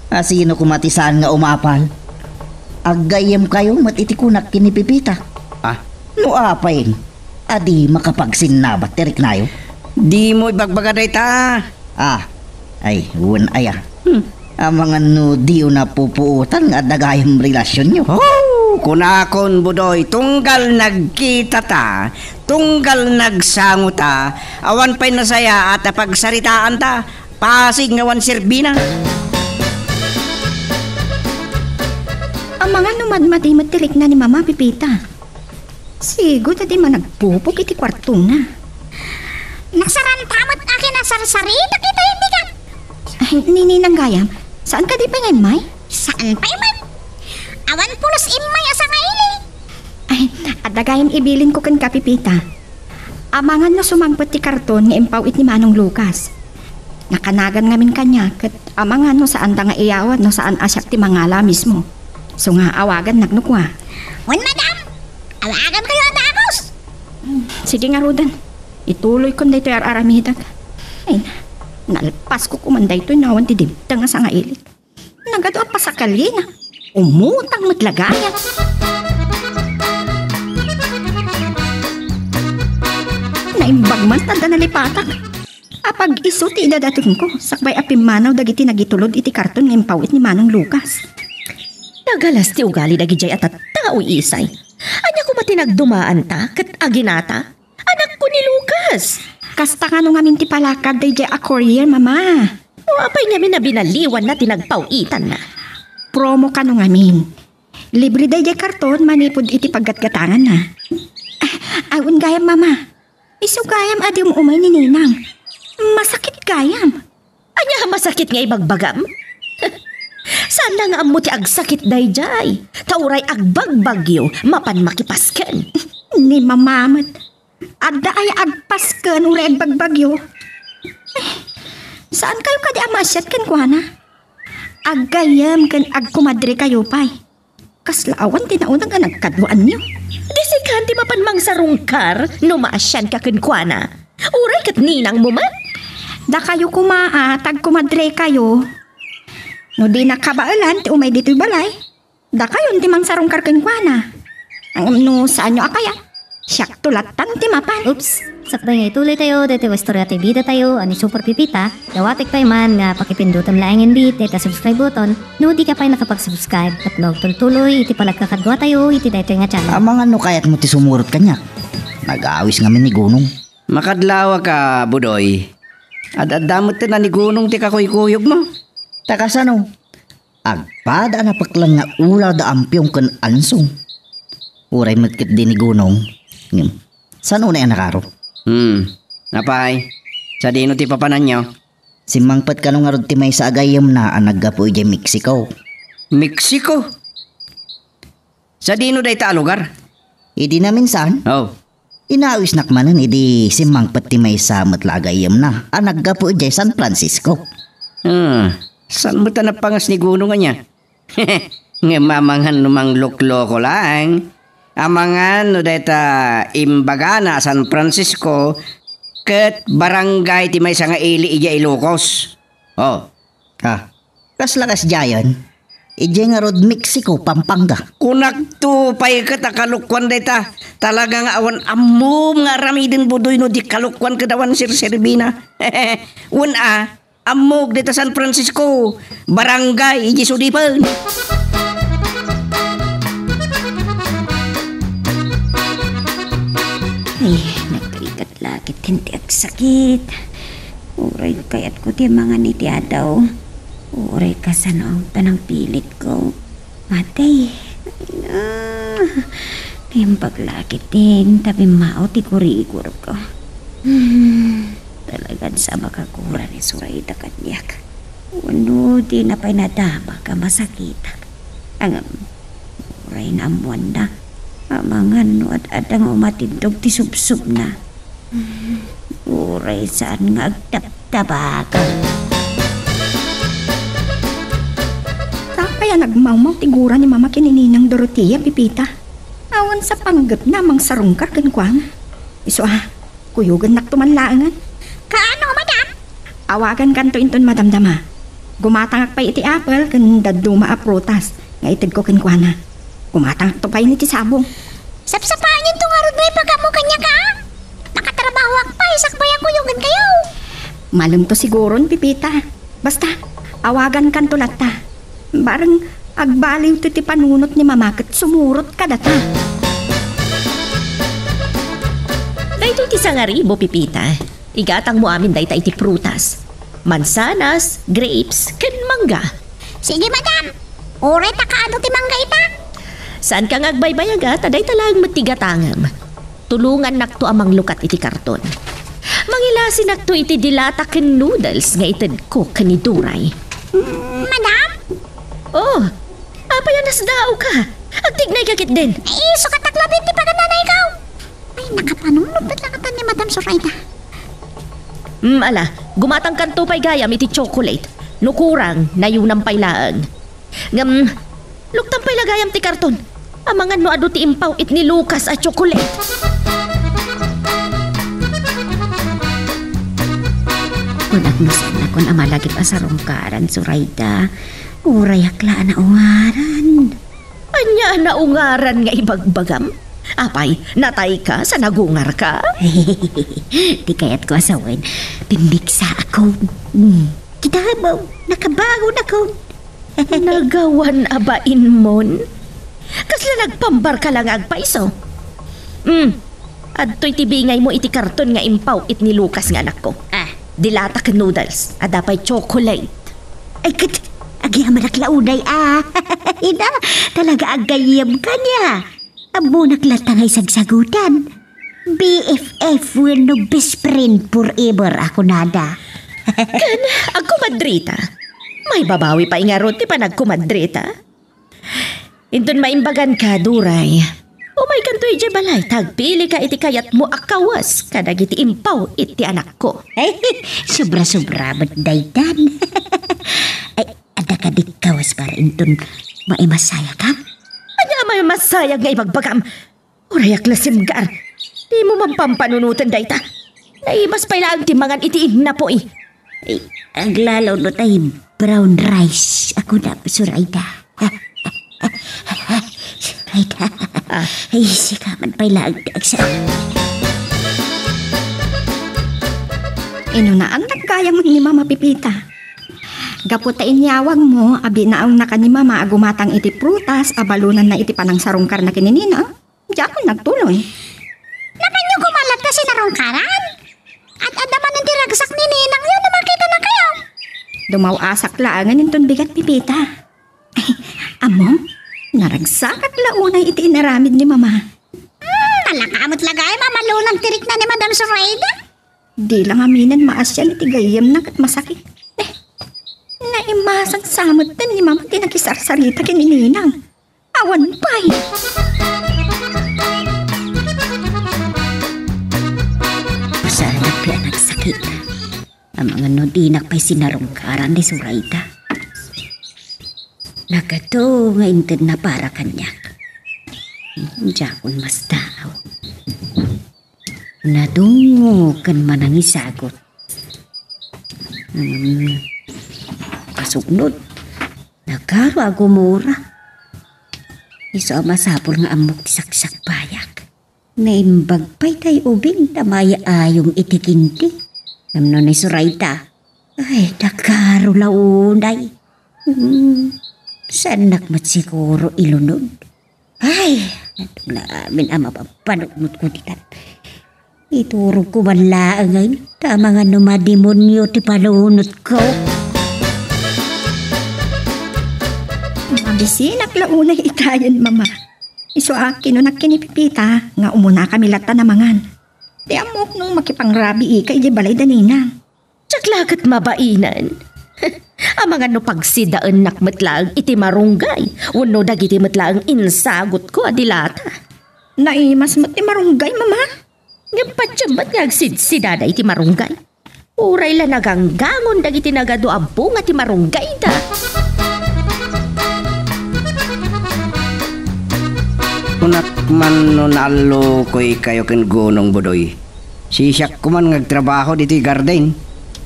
A sino koma ti saan nga umapal? Aggayyemkayo met iti kunak ken ni Pipita. Ah? No apay, a di makapagsinnabat ti riknayo? Dimo ibagbaga dayta. Ah, ay, wen aya. Hmm. Amangan no diyo napupuotan nga adda gayam relasionyo. Oh, kunakon, Budoy, tunggal nagkitata, tunggal nagsangota, awan pay nasayaat a pagsaritaanta, Pasig nga awan serbina. Amangan no madmadi met ti rikna ni Mama, Pepita. Sigud a di man nagpupog iti kuartona. Nasaranta met a kinasarsarita kita, hindi ka? Ay, ni Ninang gayam, saan kadi pay nga immay? Saan pay man? Awan pulos immay a sangaili. Ay, adda gayam ibilinko kenka, Pepita. Amangan no sumangpet ti karton nga impaw-it ni Manong Lucas. Nakanagan ngamin kaniak ket amangan no saanda nga iyawat no saan a siak ti mangala mismo. Isu nga awagannak no kua. Wen, madam, awagankayo a dagus. Sige ngaruden, ituloykon daytoy ar-aramidek. Ay, nalpasko koman daytoy no awan ti dimteng a sangailik. Nagadu a pasakalina. Umutang met la gayam. Naimbag man ta adda nalipatak. Apag-isu ti idadatenko, sakbay a pimmanaw dagiti nagitulod iti karton nga impaw-it ni Manong Lucas. Nagalas ti ugali dagidiay a tattao, isay. Ania koma ti nagdumaanta ket aginata? Anakko ni Lucas. Kasta kano ngamin ti palakad daydiay a courier, Mama? No apay ngamin a binaliwanna ti nagpaw-itanna? Promo kano ngamin. Libre daydiay karton manipud iti paggatgatanganna. Ah, awan gayam, Mama. Isu gayam a di um-umay ni Ninang. Masakit gayam. Ania a masakit nga ibagbagam? Saan la nga ammo ti agsakit daydiay? Ta uray agbagbagyo, mapan makipasken. Ni Mama met. Adda aya agpasken uray agbagbagyo? Eh, saan kayo kadi a maasiat kenkuana? Aggayam ken agkumadre kayo pay. Kasla awan ti nauneg a nagkaduaanyo. Di sika ti mapan mangsarungkar no maasianka kenkuana. Uray ket ninangmo met. Dakayo koma a tagkumadre kayo. No di nakabaelan ti umay ditoy balay, dakayon ti mangsarungkar kenkuana. Ngem no saanyo a kayat, siakto lattan ti mapan. Oops! Sakbay nga ituloy tayo, daytoy nga istorya ti bida tayo, a ni Super Pipita, dawatek pay man nga pakipindutan laengen bi dayta subscribe button, no di ka pay nakapag-subscribe, ket no agtultuloy iti panagkakadua tayo iti daytoy nga channel. Amangan no kayatmo ti sumurot kaniak. Nag-aawis ngamin ni Gunong. Makadlawak a, Budoy. Ad-adda met ni Gunong ti kakuykuyogmo. Ta kasano? Agpada a napeklan nga ulaw da Ampiong ken Ansong. Uray met ket di ni Gunong. Ngem, saan unay a nakaro? Hmm. Apay, sadino ti papananyo? Simmangpet kano ngarud ti maysa a gayyemna a naggapu idiay Mexico. Mexico? Sadino dayta a lugar? Idi naminsan, oh, inaawisnak manen idi simmangpet ti maysa met la a gayyemna a naggapu idiay San Francisco. Ah, saan met a napangas ni Gunong ania? Ngem amangan no manglokloko laeng. Amangan no dayta imbagana a San Francisco ket barangay ti maysa nga ili idiay Ilocos. Oh. Ah, kasla kasdiayen? Idiay ngarud Mexico, Pampanga. Kunakto pay ket a kalokuan dayta. Talaga nga awan ammom nga aramiden, Budoy, no di kalokuan ket awan serserbina. Wen a, ammok dita San Francisco, barangay, idiay Sudipan. Ay, nagrigat la ket ti agsakit. Uray kayatko ti mangan iti adaw. Uray kasano a panangpilitko. Matay. Ah, naimbag la ket ti tabimmao ti kurigurko. Hmm, talagan sa makagura ni Soraya kaniak. Wenno dina pay nadama a masakitak. Ngem, uray naammoanna. Amangan no ad-adda nga umatindog ti subsubna. Uray saan nga agtabtabagak. Sapay a nagmawmaw ti gura ni Mama ken ni Ninang Dorotea, Pipita. Awan sa panggepna a mangsarungkar kenkuana. Isu a, kuyogennakto man laengen. Kaano, madam? Awagankanto inton madamdama. Gumatangak pay iti apel ken dadduma a prutas nga itedko kenkuana. Gumatangakto pay iti sabong. Sapsapaanto ngarud nga ipagammo kaniak a? Makatrabahoak pay sakbay a kuyogenkayo. Malemto siguron, Pipita. Basta, awagankanto latta. Bareng agbaliwto ti panunot ni Mama ket sumurot kadata. Daytoy ti sangaribo, Pipita. Igatangmo amin dayta iti prutas. mansanas, grapes, ken mangga. Sige, madam. Uray ta kaano ti mangga ita? Saanka nga agbaybayaga, ta dayta laeng met ti gatangem. Tulongannakto a manglukat iti karton. Mangilasinakto iti dilata ken noodles nga itedko ken ni Duray. Mm, madam? Oh, apay a nasdaawka? Agtignayka ketdin. Ay, sukatak labi ti pagananayko. Ay, nakapanunot met laeng ni Madam Zoraida. Mm, ala, gumatangkanto pay gayam iti chocolate. No kurang, nayunam pay laeng. Ngem, luktam pay la gayam ti karton. Amangan no adu ti impaw-it ni Lucas a chocolate. Kunak no saannakon a malagip a sarungkaran, Zoraida. Urayak la a naungaran. Ania a naungaran nga ibagbagam? Apay, natayka sa nagungarka? Ti kayatko a sawen, pimmigsaakon. Hmm. Kita mo, nakabangon ako. Nagawan a bainmon? Kasla nagpambarka la nga agpayso? Hmm. Adtoy ti bingaymo iti karton nga impaw-it ni Lucas nga anakko. Ah, dilata ken noodles. Adda pay chocolate. Ay, ket, agyamanak la unay, ah. Ina, talaga agayyem kaniak. Ammonak latta nga isagsagutan. B F F wenno best friend forever a kunada. Ken agkumadrita. Maibabawi pay ngarud ti panagkumadrita. Inton maimbaganka, Duray, umaykanto idiay balay, ta agpilika iti kayatmo a kawes kadagiti impaw-it ti anakko. Ay, sobra-sobra met daytan. Ay, adda kadi kawes para inton maimasayakam? Ania a maimasayag nga ibagbagam? Urayak la simgar. Dimo man pampanunoten dayta. Naimas pay laeng ti mangan iti innapuy. Ay, aglalo no tay brown rice. Ako na, Zoraida. Zoraida. Ah. Ay, sika man pay laeng ti agsa. Inunaan nagkayam ni Mama Pipita. Gapu ta inyawagmo, abinaannaka ni Mama a gumatang iti prutas a balonanna iti panangsarungkarna ken ni Ninang. Diakon nagtuloy. Napanyo koma latta sinarungkaran? Ad-adda manen ti ragsak ni Ninangyo no makitanakayo. Dumaw-asak laengen inton bigat Pipita. Ammom, naragsakak la unay iti inaramid ni Mama. Hmm, talaka met la gayam a malunag ti rikna ni Madam Zoraida. Di la ngaminen maasian iti gayyemna ket masakit. Eh, naimasan sa metten ni Mama ti nakisarsarita ken ni Ninang. Awan pay. Saan a nagsakit? Amangan no dinak pay sinarungkaran ni Zoraida. Nagato nga intedna para kaniak. Diakon masdaaw. Nadungog ken manangisagut. Hmm. Kasugnod, nagaro a gumura. Isu a masapul nga ammok ti saksakbayak. Naimbag pay tay ubing ta maay-ayum iti kindi. Ngem no ni Zoraida, ay, nagaro la unay. Hmm, saannak met siguro ilunod. Ay, naamin a mapapanuknotko ditan. Iturogko man laengen, ta amangan no mademonio ti panunotko. Mabisinak la unay itayen, Mama. Isu a kinunak ken ni Pipita nga umunakami latta a mangan. Ti ammok no makipangrabiika idiay balay da Ninang. Diak la ket mabainen. Amangan no pagsidaennak met laeng iti marunggay wenno dagiti met laeng insagutko a dilata. Naimas met ti marunggay, Mama. Ngem patiem met nga agsidsidada iti marunggay. Uray la naganggangon dagiti nagadu a bunga ti marunggayda. Kunak man no naallokoykayo ken Gunong, Budoy. Sisiak koman nga agtrabaho ditoy garden,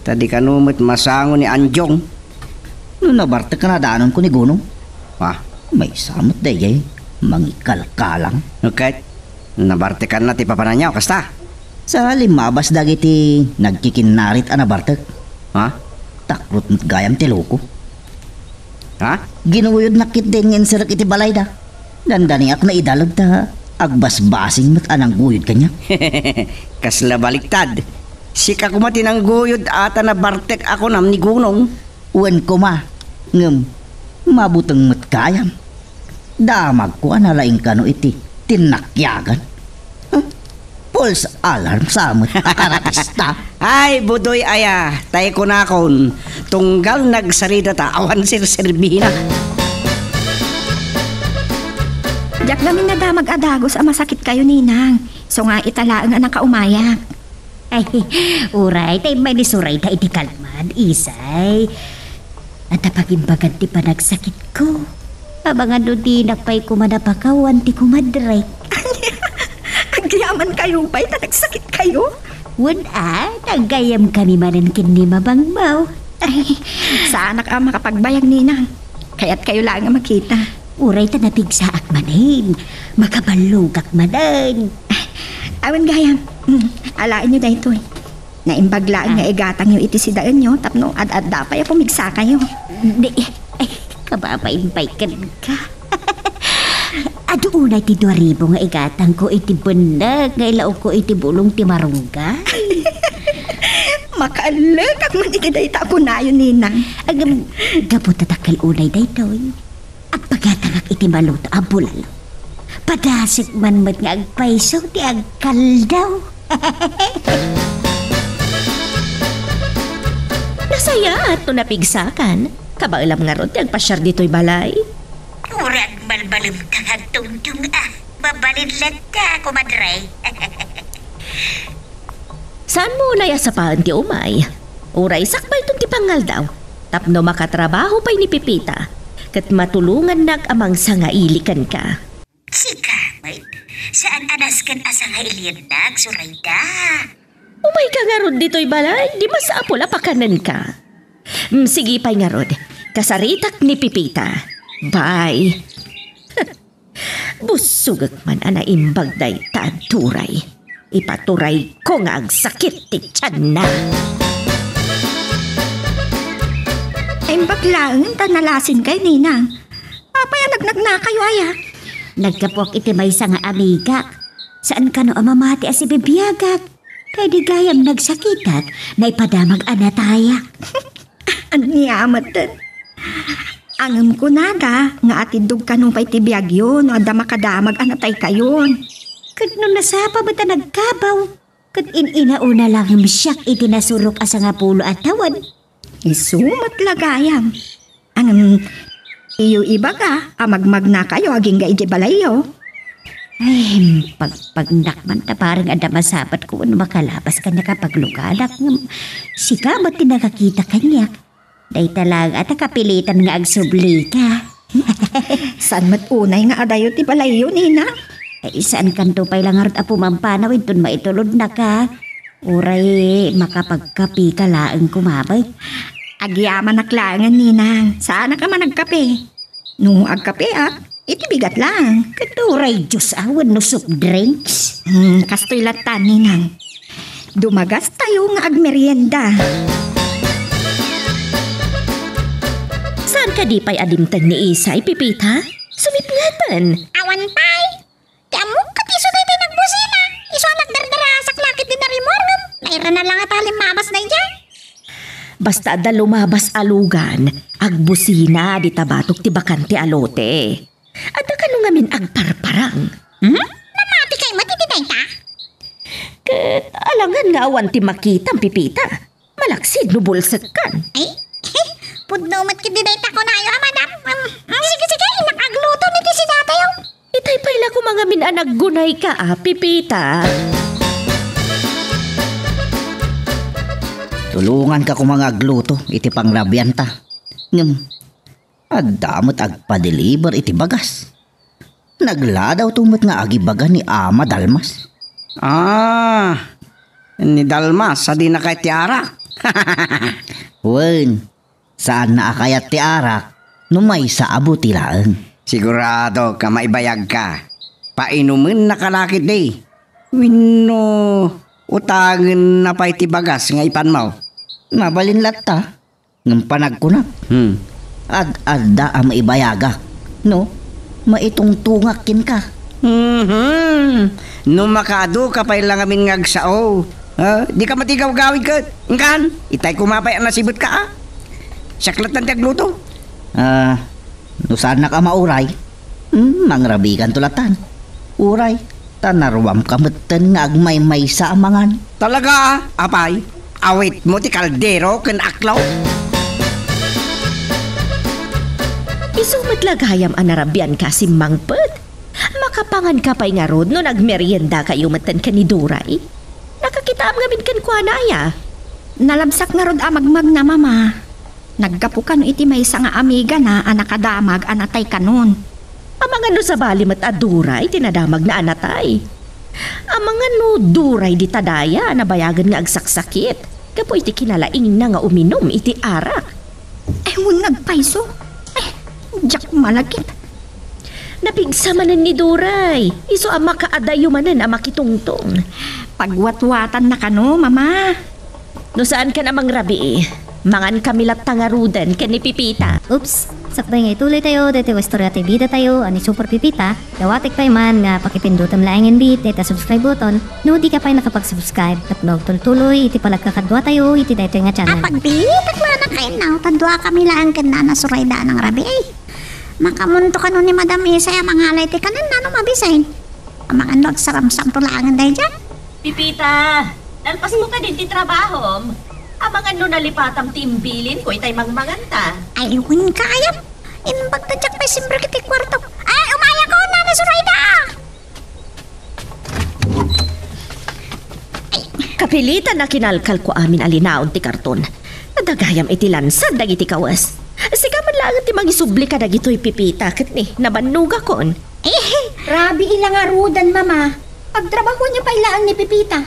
ta di kano met masango ni Anjong. No nabartek a nadanonko ni Gunong? Ah, maysa met daydiay, mangikalkalang. Ket, nabartekanna ti papananyo, kasta? Sa limmabas dagiti nagkikinnarit a nabartek. Ha? Takrot met gayam ti loko. Ha? Ginuyodnak ketdi nga inserrek iti balayda. Dandaniak naidaleg ta agbasbasing met a nangguyod kaniak. Kasla baliktad. Sika koma ti nangguyod a ta nabartek a kunam ni Gunong. Wen koma, ngem mabuteng met gayam. Damagko a nalaing kano iti tinnakiagan. Huh? False alarm sa met a karapista. Ay, Budoy aya, tay kunakon, tunggal nagsaritata, awan serserbina. Diak ngamin nadamag a dagus a masakit kayo, Ninang. So nga ita laeng a nakaumayak. Ay, uray, tay may ni Sorayda iti kalman, isay. Adda pagimbagan ti panagsakitko. Amangan no dinak pay koma napakawan ti kumadrek. Agyaman kayo pay ta nagsakit kayo? Wen a, nagayam kami manen ken ni Mamangmaw. Ay, saanak a makapagbayag, Ninang. Kayat kayo laeng a makita. Uray ta napigsaak manen. Makaballogak manen. Awan gayam. Mm, alaenyo daytoy. Naimbag laeng nga igatangyo iti sidaenyo tapno ad-adda pay a pumigsa kayo. Di, ay, kababain pay kenka. Adu unay ti dua ribu nga igatangko iti bennek nga ilaokko iti bulong ti marunggay. Makaalekak man iti dayta a kunayo, Ninang. Agam, gapu ta dakkel unay daytoy. Agpagatangak iti maluto a bulalo. Padasek man met nga agpayso ti agkaldaw. Nasayaat no napigsakan. Kabaelam ngarud ti agpasiar ditoy balay. Uray agmalmalemka nga agtungtong a. Mabalin latta, kumadre. Saanmo unay a sapaen ti umay? Uray sakbayton ti pangaldaw tapno makatrabaho pay ni Pepita ket matulongannak a mangsangaili kenka. Sika met, saan a nasken a sangailiennak, Sorayda. Umayka ngarud ditoy balay, di masapul a pakanenka. Mm, sige pay ngarud, kasaritak ni Pepita. Bye. Bussogek man a naimbag dayta a turay. Ipaturayko nga agsakit ti tianna. Naimbag laeng ta nalasin kay, Ninang. Apay a nagnagnakayo aya? Naggapuak iti maysa nga amigak. Saan kano a mamati a sibibiagak. Kay di gayam nagsakitak, naipadamag a natayak. Ania met? Ngem kunada nga atiddog kano pay ti biagyo no adda makadamag a nataykayon. Ket no nasapa met a nagkabaw, ket in-inauna la ngem siak iti nasurok a sangapulo a tawen. Isu met la gayam. Ngem, iyo ibaga a magmagnakayo agingga idiay balayyo. Ay, pagpagnak man ta parang adda masapatko wenno makalabas kaniak a paglugadak ngem sika met ti nakakita kaniak. Dayta laeng a ta kapilitan nga agsublika. Saan met unay nga adayo ti balayyo, Ninang? Ay, saan kanto pay la ngarud a pumampanaw inton maitulodnaka. Uray makapagkapika laeng koma met. Agyamanak laengen, Ninang. Saanak a managkape. No agkapeak, iti bigat laeng. Ket uray juice a wenno soft drinks. Hmm, kastoy latta, Ninang. Dumagastayo nga agmerienda. Saan kadi pay a dimteng ni Isay, Pepita? Sumipngetan. Awan pay. Ti ammok ket isu daytoy nagbusina. Isu a nagdardarasak la ket di narimmuar ngem nairana la nga ta limmabas daydiay. Basta adda lumabas a lugan, agbusina dita batok ti bakante a lote. Adda kano ngamin agparparang? Hmm? Namati kay met iti dayta? Ket alangan nga awan ti makitam, Pepita. Malaksid no bulsekkan. Ay, pudno met ketdi dayta kunayo a madam. Um, um, sige, sige, innak agluto ni ti sidatayo. Itay pay la koma ngamin a naggunayka a, Pepita. Tulonganka koma nga agluto iti pangrabianta. Ngem, adda met agpadeliver iti bagas. Nagladawto met nga agibaga ni Ama Dalmas. Ah, ni Dalmas a dinakay ti arak. Wen, saanna a kayat ti arak no maysa a buti laeng. Siguradok a maibayagka. Painumennaka la ketdi. Wenno utangenna pay ti bagas nga ipanmo. Mabalin latta. Ngem panagkunak, hmm, ad-adda a maibayagak, no? Maitungtungak kenka. Mhm. No makaaduka pay la ngamin nga agsao, Ah, dika matigawgawid ket. Inkan, itay koma pay a nasibetka, a. Siak latta ti agluto. Ah, no saannak a mauray, hmm, mangrabikanto lattan. Uray, ta naruamka metten nga agmaymaysa a mangan. Talaga, a? Apay, awitmo ti kaldero ken aklo? Isu met la gayam a narabianka a simmangpet. Makapanganka pay ngarud no nagmeriendakayo metten ken ni Duray? Nakakitaam ngamin kenkuana aya? Nalabsak ngarud a magmagna, Mama. Naggapu kano iti maysa nga amigana a nakadamag a natay kanon. Amangan no sabali met a Duray ti nadamagna a natay? Amangan no Duray dita daya a nabayagen nga agsaksakit gapu iti kinalaingna nga uminum iti arak? Ay, wen nga agpayso. Ay, diak malagip. Napigsa manen ni Duray. Isu a makaadayo manen a makitungtong. Pagwatwatan na kano, Mama. No saankan a mangrabii, mangankami latta ngaruden ken ni Pipita. Oops! Sakbay nga ituloy tayo daytoy nga istorya ti bida tayo a ni Super Pipita, dawatek pay man nga pakipindutem laengen bi dayta subscribe button no dika pay nakapag-subscribe tapno agtultuloy iti panagkakadua tayo iti daytoy nga channel. Apagbitak la na kayo, ta dua kami laeng ken Nana Sorayda a nangrabii. Makamunto kano ni Madam Isay a mangalay ti kanen, nano mabisin? Amangan no agsaramsamto laengen daydiay. Pipita, nalpas mo kadin ti trabahom? Amangan no nalipatam ti imbilinko itay mangmanganta. Ay, wen kayat. Imbag ta diak pay simrek iti kuarto. Ay, umayakon, Nana Sorayda! Ay. Kapilitan a kinalkalko amin a linaon ti karton. Adda gayam iti lansad dagiti kawes. Sika man laeng ti mangisubli kadagitoy Pipita ket ni, nabannogakon. Eh, rabii la ngaruden, Mama. Pagtrabahuanyo pay laeng ni Pipita.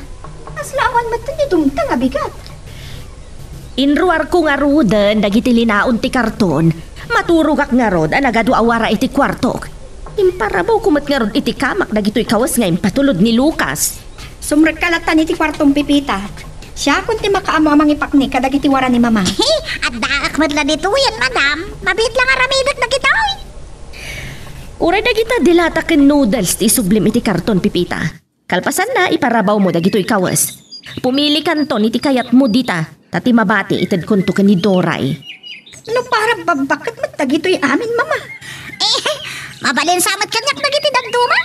Kasla awan met ti dumteng a bigat. Inruarko ngaruden dagiti linaon ti karton. Maturogak ngarud a nagadu a wara iti kuartok. Imparabawko met ngarud iti kamak dagitoy kawes nga impatulod ni Lucas. Sumrekka lattan iti kuartom, Pipita. Siakon ti makaammo a mangipakni kadagiti wara ni Mama. Addaak met la ditoyen, Madam. Mabiit la nga aramidek dagitoy. Uray dagita dilata ken noodles ti isublim iti karton, Pipita. Kalpasanna, iparabawmo dagitoy kawes. Pumilikanton iti kayatmo dita, ta ti mabati itedkonto ken ni Doray. No para babbaket met dagitoy amin, Mama. Eh, mabalin sa met kaniak dagiti dadduma.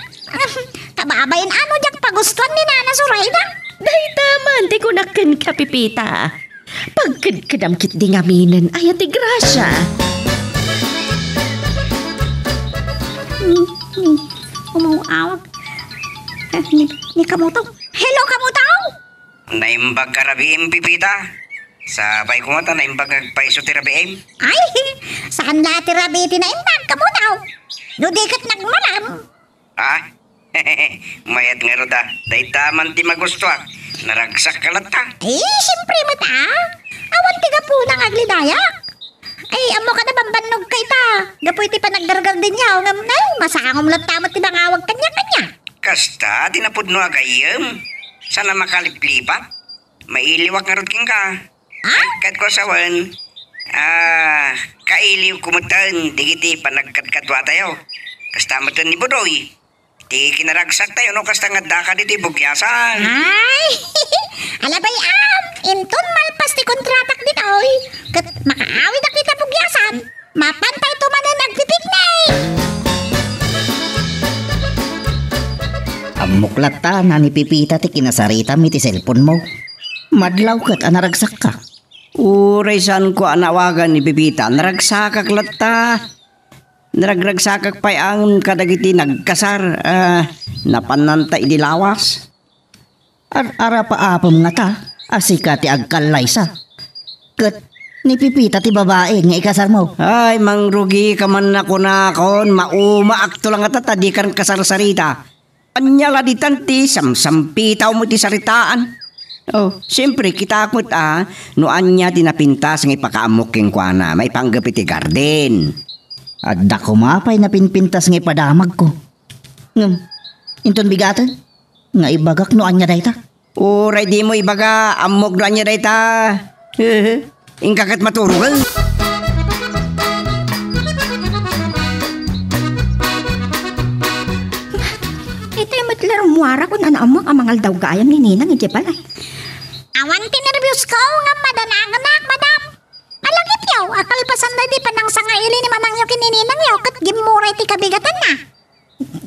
Kababain ano diak pagustuan ni Nana Sorayda. Dayta man ti kunak kenka, Pipita. Pagkedkedam ketdi ngaminen, aya ti grasia. Ni, ni, umaw-awag. Eh, ni, ni Kamuto. Hello, Kamuto! Naimbag ka rabiim, Pipita. Sapay koma ta naimbag nga agpayso ti rabiim. Ay, saan la ti rabii ti naimbag, Kamuto? No di ket nagmalam. Ha? Mayat ngarud a. Dayta man ti magustuak. Naragsak ka latta. Eh, siyempre met a. Awan ti gapuna nga aglidayak. Ay, ammo kada bambannog ka ita. Gapu iti panaggargardeniaw ngem, ay, masangom latta met ti mangawag kaniak, ania. Kasta ti napudno a gayyem. Saan a makaliplipat. Mailiwak ngarud kenka. Ha? Ket, ket kua sawen, ah, kailiwko metten dagiti panagkadkaduatayo. Kasta metten ni Budoy. Ti kinaragsaktayo no kasta nga addaka ditoy bugiasan. Ay! Alabay am! Inton malpas ti kontratak ditoy, ket makaawidak dita bugiasan. Mapantayto manen agpipiknik! Ammok latta, Nani Pipita, ti kinasaritam iti cellphone-mo. Madlaw ket a naragsakka. Uray saanko a naawagan ni Pipita, naragsakak latta. Naragragsakak pay ngem kadagiti nagkasar, ah, napannanta idi lawas. Ar-, arapaapem ngata a sika ti agkallaysa. Ket ni Pipita ti babai nga ikasarmo. Ay, mangrugika man a kunakon, maumaakto la ngata ta dikan kasarsarita. Ania la ditan ti samsampitawmo iti saritaan? Oh, siempre, kitaak met a no ania ti napintas nga ipakaammok kenkuana maipanggep iti garden. Adda koma pay napinpintas nga ipadamagko. Ngem, inton bigaten, nga ibagak no ania dayta. Uray dimo ibaga, ammok no ania dayta. Inka ket maturog, eh. Itay met la rummuarak kun ania ammoak a mangaldaw gayam ni Ninang idiay balay. Awan ti nerbios ko, ngem madanagenak, madam. Alagipyo, a kalpasan daydi panangsangaili ni manangyo ken ni ninangyo ket gimmuray ti kabigatanna.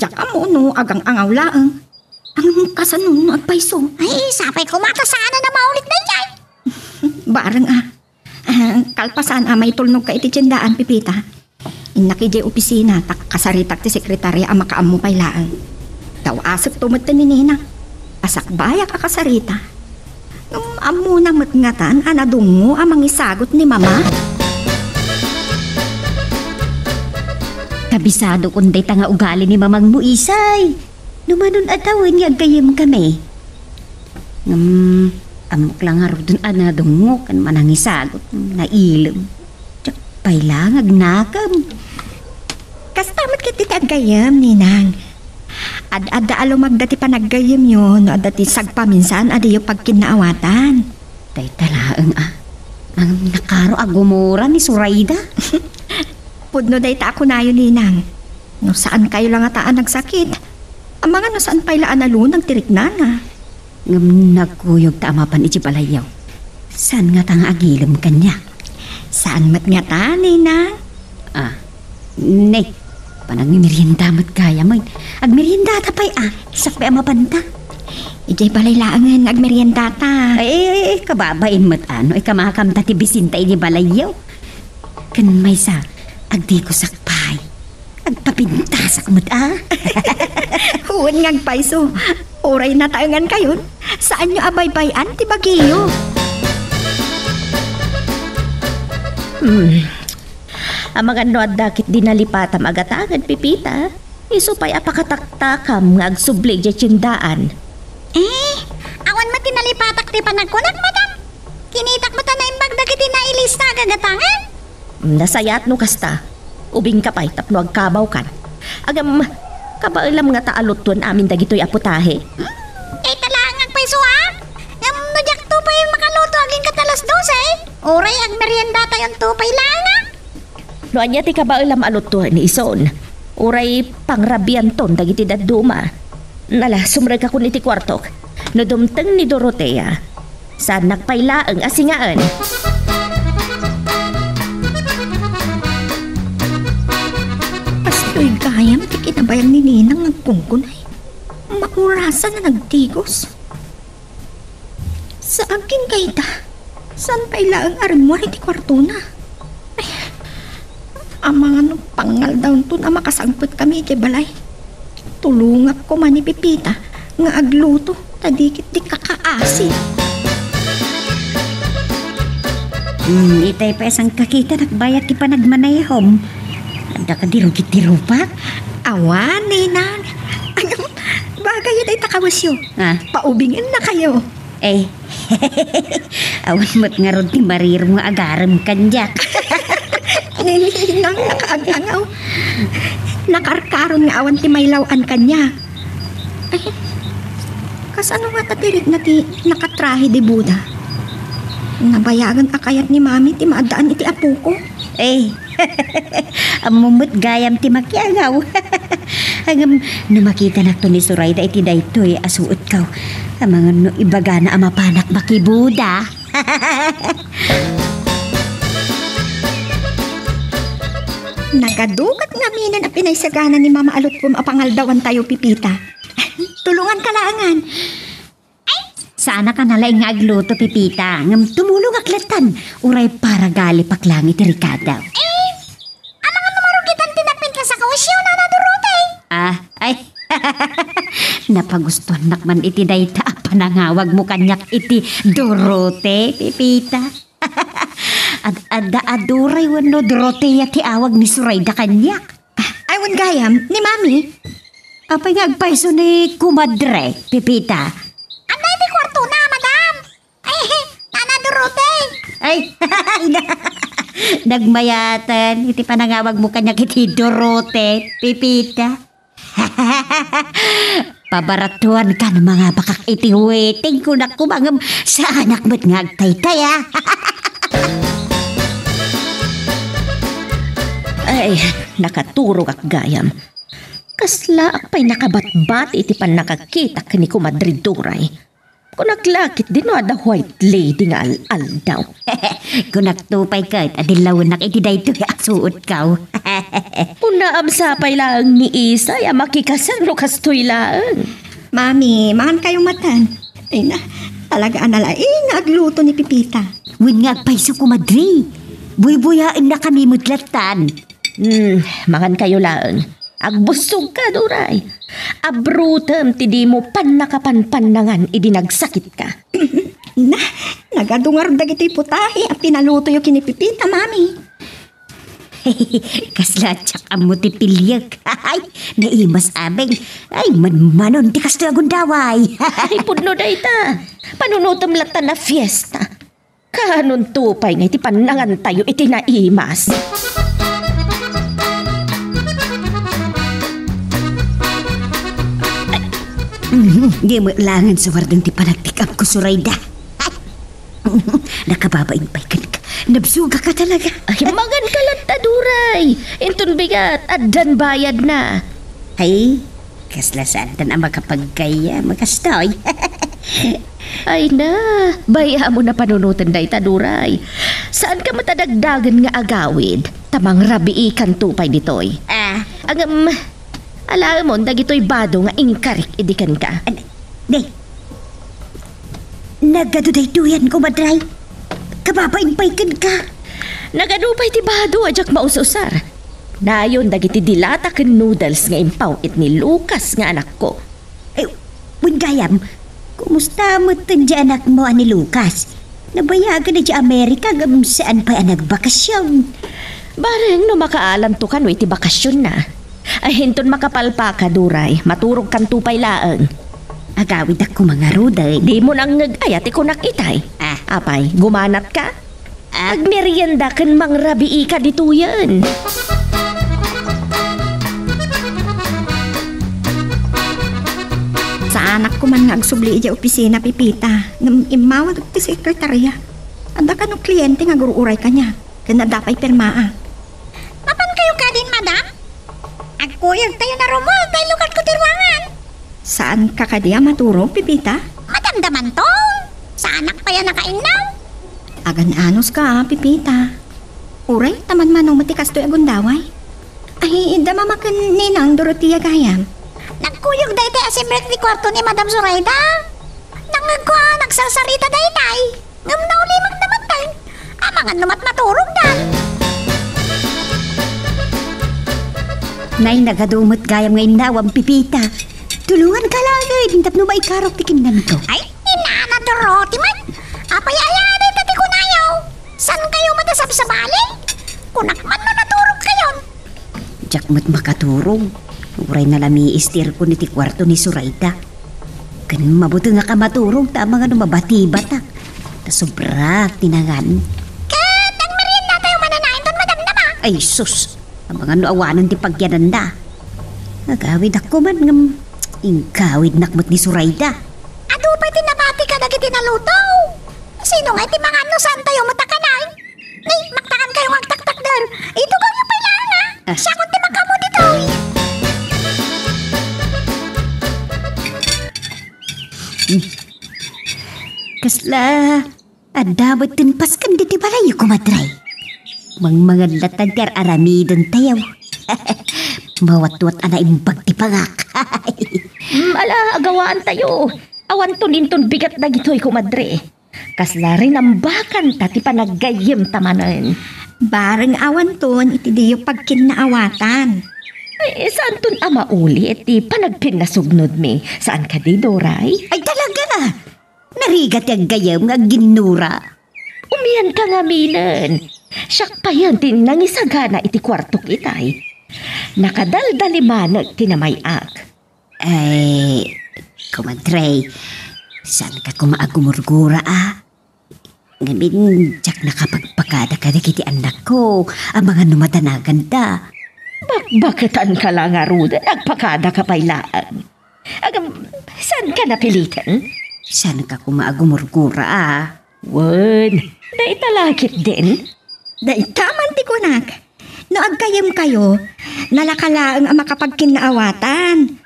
Diak ammo no agang-angaw laeng. Ang kasano no agpayso? Ay, sapay koma ta saan a maulit daydiay. Bareng a. Ah, kalpasan a maitulnogka iti tiendaan, Pepita. Innak idiay opisina, ta kasaritak ti sekretaria a makaammo pay laeng. Daw-asekto met ti ninang. Asakbayak a kasarita. Ngem ammona met ngatan a nadungngo a mangisagut ni Mama? Kabisadokon dayta nga ugali ni Mamangmo, Isay. No manon a tawen nga aggayyemkami. Ngem, ammok la ngaruden a nadungngo ken manangisagut, nailem. Diak pay la nga agnakem. Kasta met ket iti aggayyem, ninang. Ad-adda a lumagda ti panaggayyemyo no adda ti sagpaminsan a diyo pagkinnaawatan. Dayta laeng a. Ang nakaro a gumura ni Zoraida. Pudno dayta a kunayo, ninang. No saankayo la ngata a nagsakit, amangan no saan pay la a nalunag ti riknana. Ngem nagkuyog ta a mapan iti balayyo. Saan ngata nga agilem kaniak? Saan met ngata, ninang? Ah, ne, panagmimerienda met gayam. Agmeriendata pay a, sakbay a mapanta. Idiay balay laengen nga agmeriendata. Ay, ay, ay, kababain met a no ikamakamta ti bisinta idi balayyo. Ken maysa, agdigusak pay. Agpapintasak met a. Wen nga agpayso. Uray nataengankayon, saanyo a baybay-an ti bagiyo. Hmm. Amangan no adda ket di nalipatam a gatanged, Pepita. Isu pay a pakataktakam nga agsubli idiay tiendaan. Eh, awan met ti nalipatak ti panagkunak, madam. Kinitak met a naimbag dagiti nailista a gagatangen. Nasayaat no kasta. Ubingka pay tapno agkabawkan. Ngem, kabaelam ngata a lutuen amin dagitoy a putahe? Hmm, dayta laeng agpayso a. Ngem no diakto pay makaluto agingga ta alas dose, uray agmeriendatayonto pay laeng a. No ania ti kabaelam a lutuen, ison, uray pangrabianton dagiti dadduma. Ala, sumrekakon iti kuartok. No dumteng ni Dorotea, saannak pay laeng a singaen. Kastoy gayam ti kinabayag ni Ninang nga agkungkunay. Maurasan a nagtigos. Sa agingga ita, saan pay laeng a rimmuar iti kuartona? Ay, amangan no pangaldawnton a makasangpetkami iti balay. Tulongak koma ni Pepita nga agluto ta di ket di kakaasi. Hmm, itay pay a sangkakitanak bayat ti panagmanehom. Adda kadi rugi ti rupak? Awan, Ninang. Ano? Bagay dayta kawesyo. Ah. Paubingennakayo. Eh, awan met ngarud ti marirom nga agarem kaniak. Ninang, nakaag-angaw. Nakarkaron nga awan ti mailaw-an kaniak. Ay, kasano ngata ti rikna ti nakatrahe di boda? Nabayagen a kayat ni Mami ti maaddaan iti apoko. Eh, ammo met gayam ti makiangaw. Ngem, no makitanakto ni Zoraida iti daytoy a suotko, amangan no ibagana a mapanak makiboda. Nagadugat ngaminen a pinaysagana ni Mama a lutkom a pangaldawantayo, Pepita. Tulonganka laengen. Ay, saanak a nalaing nga agluto, Pepita, ngem tumulongak lattan, uray paragalipak laeng iti rekado. Eh, amangan no marugitan ti napintas a kawesyo, Nana Dorote? Ah, ay. Napagustuannak man iti dayta a panangawagmo kaniak iti Dorote, Pepita. Ad-adda a Duray wenno Dorotea ti awag ni Zoraida kaniak. Ay, wen gayam, ni Mami. Apay nga agpayso ni Kumadre, Pepita? Ania iti kuartona, madam? Ay, Nana Dorote. Ay, nagmayaten iti panangawagmo kaniak iti Dorote, Pepita. Pabaratuankan mangabakak iti waiting, kunak koma ngem saanak met nga agtaytay, a. Ay, nakaturogak gayam. Kaslaak pay nakabatbati iti pannakakitak ni Kumadre Duray. Kunak la ketdi no adda white lady nga al-aldaw. Kunakto pay ket a dillawennak iti daytoy a suotko. Unaam sa pay laeng ni Isay a makikasar no kastoy laeng. Mami, mangan kayo matan. Ay na, talaga a nalaing nga agluto ni Pipita. Wen nga agpayso, kumadre. Buybuyaennakami met lattan. Hmm, mangan kayo laeng. Agbusog ka, Duray. Abrutem ti dimo pannakapanpannangan idi nagsakitka. Na, nagadungar dagitoy putahe a pinalutoyo ken ni Pipita, Mami. Kasla diak ammo ti piliek. Ay, naimas amin. Ay, manmanon ti kastoy a gundaway. Ay, pudno dayta. Panunotem latta a fiesta. Kaanonto pay nga iti pannangantayo iti naimas? Ay, mhm, di met laengen suardeng ti panagtik-apko, Surayda. Ay, nakababain pay kenka. Nabsugaka talaga. Ay, mangan ka latta, Duray. Inton bigat, addan bayadna. Ay, kasla saantan a makapaggayyem a kastoy. Ay na, bay-am a panunoten dayta, Duray. Saanka met a dagdagen nga agawid, ta mangrabiikanto pay ditoy. Ah. Ngem, alaemon dagitoy bado nga inkarik idi kenka. An-, di. Nagadu daytoyen, kumadre. Kababain pay kenka. Nagadu pay ti bado a diak maus-usar. Nayon dagiti dilata ken noodles nga impaw-it ni Lucas nga anakko. Ay, wen gayam, kumusta metten ti anakmo a ni Lucas? Nabayagan idiay Amerika ngem saan pay a nagbakasyon. Bareng no makaalanto kano iti bakasionna. Ay, inton makapalpaka, Duray, maturogkanto pay laeng. Agawidak koma ngaruden. Dimo nangngeg aya ti kunak itay? Ah. Apay, gumanatka? Agmerienda ken mangrabiika ditoyen. Saanak koman nga agsubli idiay opisina, Pipita, ngem immawag ti sekretaria. Adda kano kliente nga agur-uray kaniak, ken adda pay pirmaa. Mapan kayo kadin, madam? Agkuyog tayo na rumul, tay lukat ko ti ruangan. Saanka kadi a maturog, Pipita? Madamdamanton. Saanak pay a nakainnaw. Agan-anos ka, Pipita. Uray, ta manmano met ti kastoy a gundaway. Ay, idda mama ken Ninang Dorotea gayam. Nagkuyog daytay a sibrek ti kuarto ni Madam Zoraida. Nangngegko a nagsarsarita daytay. Ngem naulimek na matten. Amangan no matmaturogdan. Nay, nagadu met gayam nga innawam, Pipita. Tulonganka laeng tapno maikarok ti kinnanko. Ay, inana Dorothy met. Apay aya dayta ti kunayo? Saan kayo met a sabsabali? Kunak man no naturog kayon. Diak met makaturog. Uray nalamiis ti aircon iti kuarto ni Zoraida. Ken mabutengak a maturog ta amangan no mabatibatak. Ta sobrak ti nangan. Ket agmerienda tayo manen inton madamdama. Ay, sus! Amangan no awanen ti pagyananda. Agawidak koman ngem inggawidnak met ni Zoraida. Adu pay ti nabati kadagiti naluto. Sino nga iti mangan no saan tayo met a kanay? Nay, maktakan kayo nga agtaktakder. Idugawyo pay laeng, a. Ah. Siakon ti makaammo ditoy. Hmm. Kasla, adda met ti pasken ditoy balay, kumadre. Mangmangan latta ti ar-aramiden tayo. Mawatwat a naimbag ti pangak. Hmm, ala, agawaan tayo. Awanton inton bigat dagitoy, kumadre. Kasla rinambakanta ti panaggayyemta manen. Bareng awanton iti diyo pagkinnaawatan. Ay, saanton a mauli iti panagpinnasugnodmi. Saan kadi, Doray? Ay, talaga! Narigat ti aggayem nga agginnura. Umianka ngaminen. Siak payen ti nangisagana iti kuartok itay. Nakadaldalimanek ti namay-ak. Ay, kumadre, saanka koma a gumurgura, a? Ngamin, diak nakapagpakada kadagiti annakko, amangan no madanaganda. Bakbaketanka la ngaruden, agpakadaka pay laeng. Agam, saanka napiliten? Saanka koma a gumurgura, a? Wen, dayta la ketdin? Dayta man ti kunak. No aggayyemkayo, nalaka laeng a makapagkinnaawatan.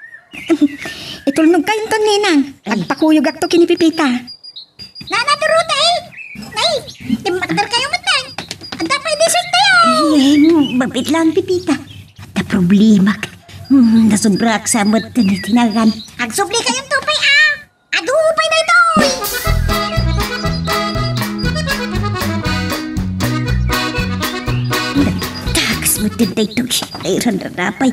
Itulnog kayonto, Ninang. Ay. Agpakuyogakto ken ni Pepita. Nana, Dorothy! Nay, timmakder kayo met, Nay. Adda pay dessert tayo. Ay, mabit lang, Pepita. Adda problemak. Hmm, nasobraak sa met ken ni Tinangan. Agsubli kayonto pay, ah. Adu pay daytoy. Nagtagas met daytoy. Ay, ranrarapay.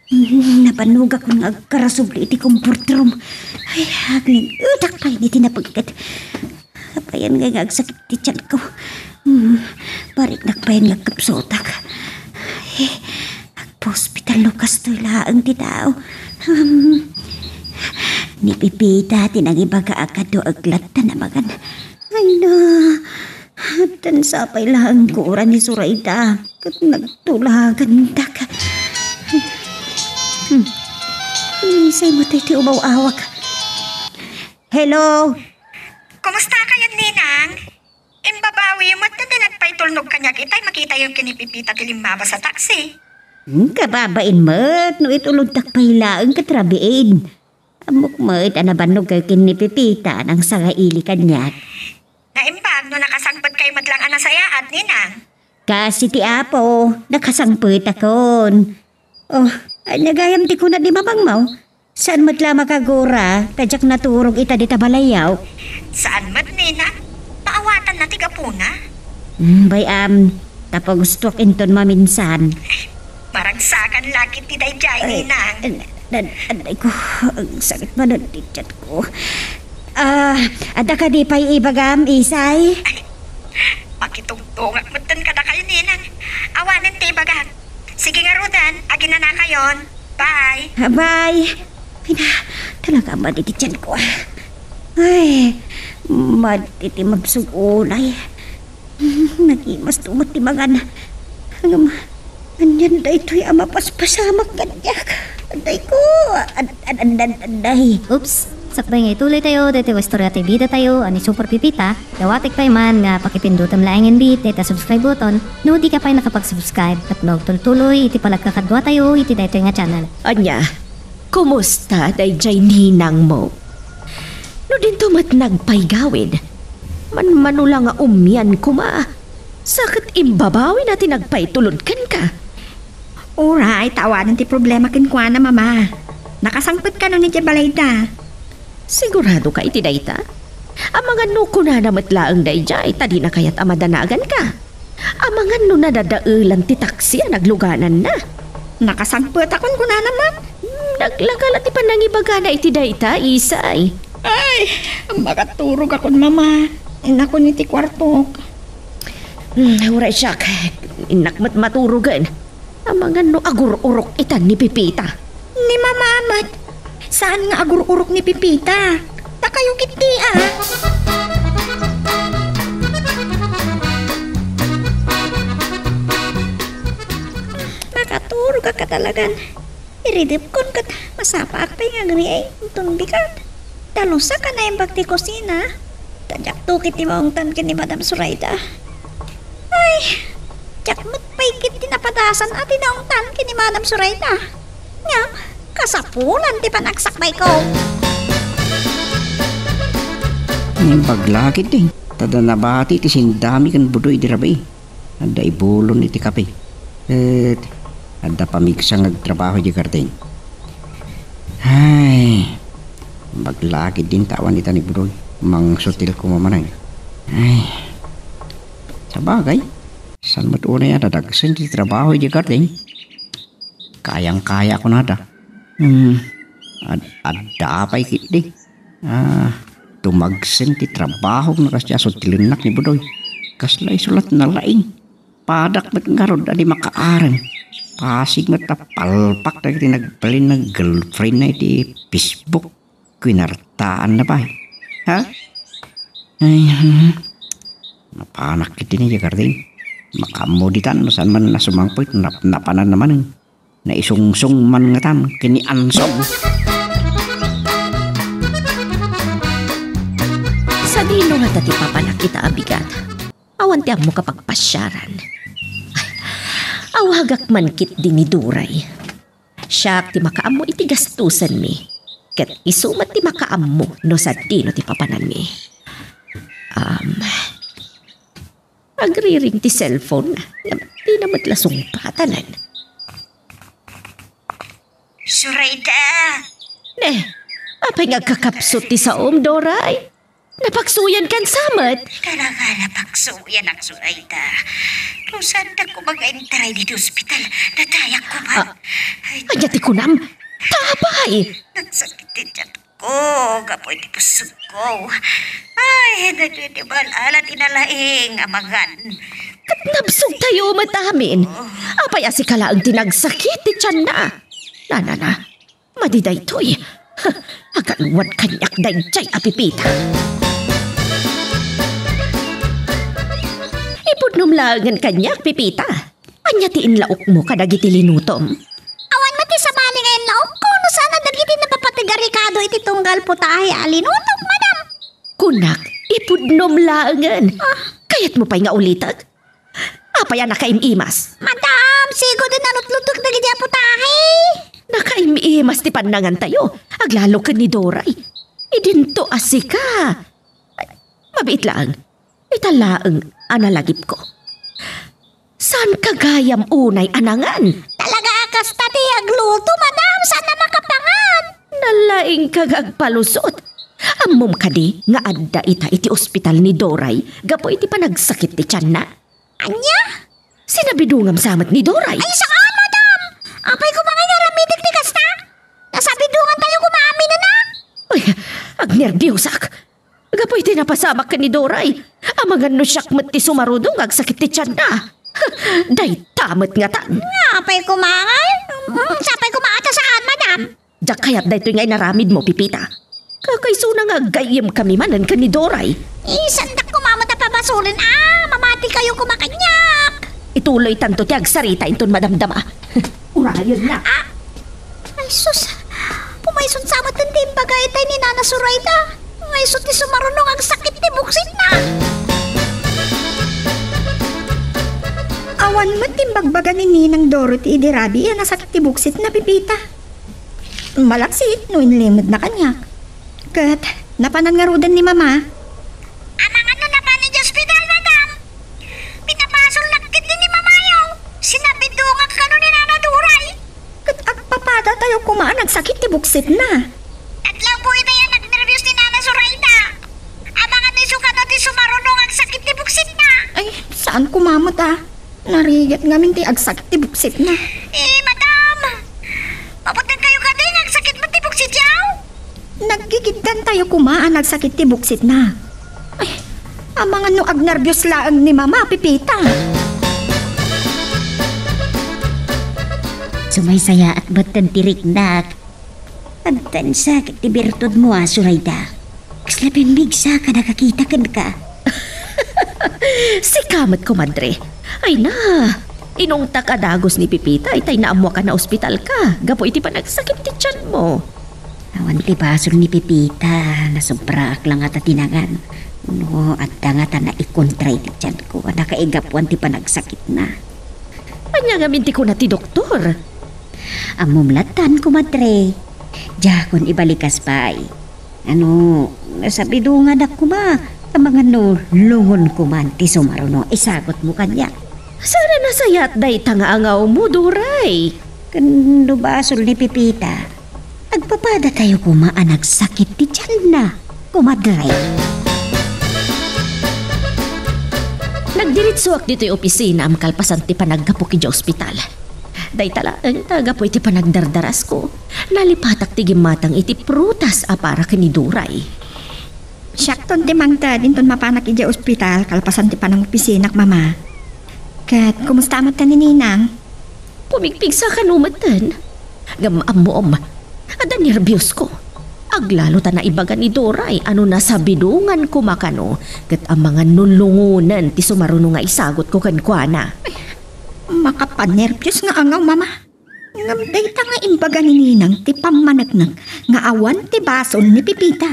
Hmm, nabanogakon nga agkarasubli iti comfort room. Ay, agnin-edak pay iti napigget. Apayan nga, nga agsakit ti tiyanko. Hmm, bariknak pay nga agkapsutak. Ay, agpa-hospital no kastoy laeng ti tao. Hmm. Ni Pepita ti nangibaga a kadu aglatta na mangan. Ay na, addan sapay laeng gura ni Zoraida ket nagtulagandak. Hmm. Inisay met ti umaw-awak. Hello? Kumusta kayo, Ninang? Imbabawiyo met no ti nagpaitulnog kaniak itay makitayo ken ni Pepita ti limmabas a taksi. Hmm, kababain met no itulodtak pay laeng ket rabiin. Ammok met a nabannog kayo ken ni Pepita nang sangaili kaniak. Naimbag no nakasangpet kayo met lang a nasayaat, Ninang. Kas iti Apo, nakasangpetakon. Oh, ania gayam ti kuna di mamangmo? Saan met la makagura, ta diak naturog ita dita balayyo. Saan met, Ninang? Maawatanna ti gapuna. Hmm, bay-am, ta pagustuak inton maminsan. Maragsakan la ketdi daydiay, Ay, Ninang. An-, an-, anay ko, agsakit manen ti tiyan ko. Ah, adda kadi pay ibagam, Isay? Ay, makitungtungak metten kadakayo, Ninang. Awanen ti ibagak. Sige ngaruden, aginanakayon. Bye. Ah, bye. Ay na, talaga madi ti tiyan ko. Ay, madi ti mabsog unay. Nagimas to met ti mangan. Ngem, anian daytoy a mapaspasamak kaniak? Aday ko, ad-, ad-, ad-, ad-, aday. Oops! Sakbay nga ituloy tayo, daytoy nga istorya ti bida tayo, a ni Super Pipita, dawatek pay man nga pakipindutem laengen bi dayta subscribe button, no di ka pay nakapag-subscribe, tapno agtultuloy iti panagkakadua tayo iti daytoy nga channel. Ania, kumusta daydiay ninangmo? No dinto met nagpaigawid, manmano la nga umian koma, sa ket imbabawina ti nagpaitulod kenka. Uray, ta awanen ti problema kenkuana, Mama. Nakasangpet kano idiay balayda. Sigurado ka iti dayta? Amangan no kunana met laeng daydiay, ta dina kayat a madanaganka. Amangan no nadadaelan ti taksi a naglugananna. Nakasangpetakon kunana, Ma'am. Hmm, naglaga la ti panangibagana iti dayta, Isay. Ay, makaturogakon, Mama. Innakon iti kuartok. Hmm, uray siak, innak met maturogen. Amangan no agur-urok itan ni Pipita. Ni Mama met. Saan nga agur-urok ni Pipita? Dakayo ketdi, a. Makaturogak a talagan. Iridepkon ket masapaak pay nga agriay inton bigat. Dalusak a naimbag ti kusina. Ta diakto ketdi maungtan ken ni Madam Zoraida. Ay, diak met pay ketdi napadasan a ti naungtan ken ni Madam Zoraida. Ngem, kasapulan ti panagsakbayko. Naimbag la ketdi, ta adda nabati ti sindami ken Budoy idi rabii. Adda ibulon iti kape. Ket adda pamigsa nga agtrabaho idiay garden. Ay, naimbag la ketdi ta awan ita ni Budoy. Mangsutil koma manen. Ay, sabagay, saan met unay a nadagsen ti trabaho idiay garden? Kayang-kaya kunada. Hmm, ad-, adda pay ketdi. Ah, dumagsen ti trabahok no kasdiay a sutilennak ni Budoy. Kasla isulat na laing. Padak met ngarud a di makaarem. Pasig met a palpak dagiti nagbalin nga girlfriend na iti Facebook. Kuinartaan na pay. Ha? Ay, hmm. Napanak iti ni Jacarding. Makaammo ditan no saan man a sumangpet, napnapanan na manen. Naisungsong man ngatan ken ni Ansong. Sadino ngata ti papanak ita a bigat? Awan ti ammok a pagpasiaran. Ay, awagak man ketdi ni Duray. Siak ti makaammo iti gastusenmi. Ket isu met ti makaammo no sadino ti papananmi. Um, agriring ti cellphone, ngem dina met la sungpatanan. Surayda! Ne, apay nga agkakapsut ti saom, Doray? Napagsuyankan sa met? Talaga, napagsuyanak, Surayda. No saandak koma nga intaray ditoy ospital, nadayak koma. Ah, ay, ania ti kunam? Apay? Nagsakit ti tiyan ko, gapu iti pusogko. Ay, nagdidibal-ala ti nalaing amangan. Ket nabsogtayo met amin. Oh. Apay a sika laeng ti nagsakit ti tianna? Na, na, na. Madi daytoy. Ha, agalwad kaniak daydiay a Pipita. Ipudnom laengen kaniak, Pipita. Ania ti inlaokmo kadagiti linutom? Awan met ti sabali nga inlaokko no saan a dagiti napapatigarikado iti tunggal putahe a linutom, madam. Kunak, ipudnom laengen. Ah. Kayatmo pay nga ulitek? Apay a nakaim-imas? Madam, sigud a nalutlutok dagiti a putahe. Nakaim-imas ti pannangantayo, aglalo ken ni Doray. Idinto a sika. Mabiit laeng. Ita laeng a nalagipko. Saanka gayam unay a nangan? Talaga a kasta ti agluto, madam. Saan a makapangan? Nalaingka nga agpalusot. Ammom kadi nga adda ita iti ospital ni Doray gapu iti panagsakit ti tianna? Ania? Sinabidongam sa met ni Doray. Ay, saan, madam? Apay koma nga inaramidek ti kasta? Nasabidongantayo koma amin a. Uy, agnerbiosak. Gapu iti napasamak ken ni Doray, amangan no siak met ti sumaruno nga agsakit ti tianna. Dayta met ngatan. Apay koma ngay? Mm, sapay koma a ta saan, madam. Diak kayat daytoy nga inaramidmo, Pipita. Kakaisuna nga aggayyemkami manen ken ni Doray. Isandak koma met a pabasolen a mamatikayo koma kaniak. Ituloytanto ti agsarita inton madamdama. Urayenna. Ah! Ay, sus! Pumayson sa met ti imbaga itay ni Nana Sorayda. Nga isu ti sumaruno nga agsakit ti buksitna. Awan met ti imbagbaga ni Ninang Dorothy idi rabii a nasakit ti buksitna, Pipita. Malaksid no inlimedna kaniak. Ket napanan ngaruden ni Mama. Amangan no napan idiay ospital, madam. Pinabasolnak ketdi ni Mamayo. Sinabidongak kano ni Nana Doray. Ket agpapadatayo koma a nagsakit ti buksitna. Adlaw po itay a nagnerbios ni Nana Sorayda. Amangan no isu kano ti sumaruno nga agsakit ti buksitna. Ay, saan koma met a. Narigat ngamin ti agsakit ti buksitna. Eh, madam! Mapudnengkayo kadi nga agsakit met ti buksityo? Naggigiddantayo koma a nagsakit ti buksitna. Ay, amangan no agnerbios laeng ni Mama, Pipita. Sumaysayaat metten ti riknak. Agtansa ket ti birtudmo a, Sorayda. Kasla pimmigsaka a nakakita kenka. Sika met, komadre. Ay na, inungtak a dagus ni Pipita itay naammoak a naospitalka gapu iti panagsakit ti tianmo. Awan ti basol ni Pipita, nasobraak la ngata ti nangan. No, adda ngata naikontra iti tianko a nakaigapuan ti panagsakitna. Ania ngamin ti kuna ti doktor? Ammom lattan, komadre. Diakon ibalikas pay. Ano, nasabidonganak koma. Amangan no lungon koma ti sumaruno isagutmo kaniak. Saan a nasayaat dayta nga angawmo, Doray? Ken no basol ni Pipita, agpapadatayo koma a nagsakit ti tianna, komadre. Nagdiritsuak ditoy opisinaam kalpasan ti panaggapok idiay ospital. Dayta laeng ta gapu iti panagdardarasko, nalipatak ti gimmatang iti prutas a para ken ni Doray. Siakton ti mangted inton mapanak idiay ospital kalpasan ti panangopisinak, Mama. Ket kumusta met ni Ninang? Pumigpigsa kano metten. Ngem ammom, adda nerbios ko. Aglalo ta naibaga ni Doray a no nasabidongan koma kano, ket amangan no lungonen ti sumaruno nga isagut ko kenkuana. Makapanerbios nga angaw, Mama. Ngem dayta nga imbaga ni Ninang ti pammaneknek nga awan ti basol ni Pipita.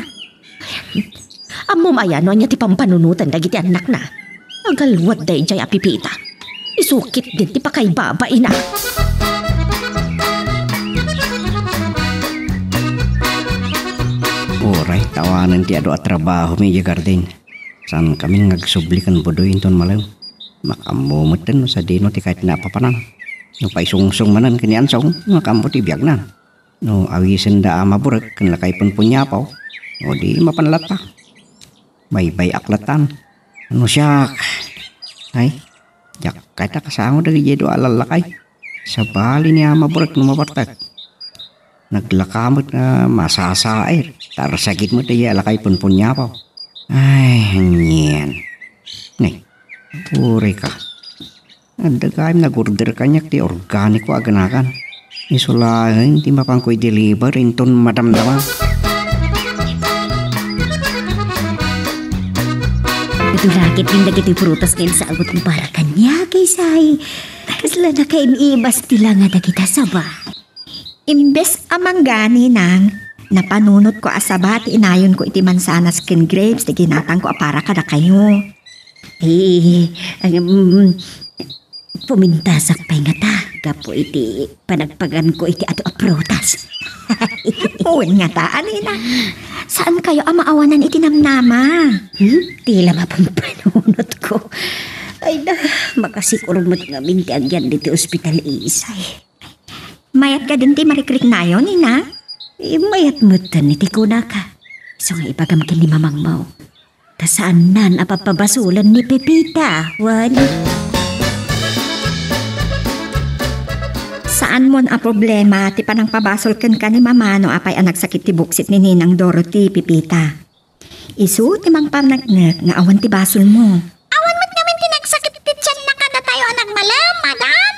Ammom aya no ania ti pampanunoten dagiti annakna? Agalwad daydiay a Pipita. Isukit din ti pakaibabaina. Uray, ta awanen ti adu a trabahomi idiay garden. Saan kamin nga agsubli ken Budoy inton malem. Makaammo metten no sadino ti kayatna a papanan. No paisungsong manen ken ni Ansong, makaammo ti biagna. No awisenda a maburek ken lakay punpunyapaw, o di mapan latta. Baybay-ak lattan. Ano siak? Ay, diak kayat a kasango dagiti adu a lallakay. Sabali ni a maburek no mabartek. Naglaka met nga masasair, ta arsagid met daydiay a lakay punpunyapaw. Ay, anian. Nay, puri ka. Adda gayam nag-order kaniak ti organiko a ganagan. Isu laeng ti mapanko i-deliver inton madamdama. Adu la ketdin dagiti prutas nga insagut mo para kaniak, Isay. Kasla nakaim-ibas ti langa dagita saba. Imbes a mangga, Ninang, napanunotko a saba ti inayonko iti mansanas ken grapes ti ginatangko a para kadakayo. Eh, um, pumintasak pay ngata gapu iti panagpaganko iti adu a prutas. Wen ngata, Ninang, saan kayo a maawanan iti namnama? Hmm? Tila mapampanunotko. Ay da, makasikur met ngamin ti agyan diti ospital, Isay. Mayat kadin ti marikriknayo, Nina? Eh, mayat metten iti kunaka. Isu nga ibagam ken ni mamangmo. Ta saannan a papabasolen ni Pepita, wen? Saanmon a problema ti panangpabasol kenka ni Mama no apay a nagsakit ti buksit ni Ninang Dorothy, Pepita. Isu ti mangpaneknek nga awan ti basolmo. Awan met ngamin ti nagsakit ti tianna kadatayo a nagmalem, madam.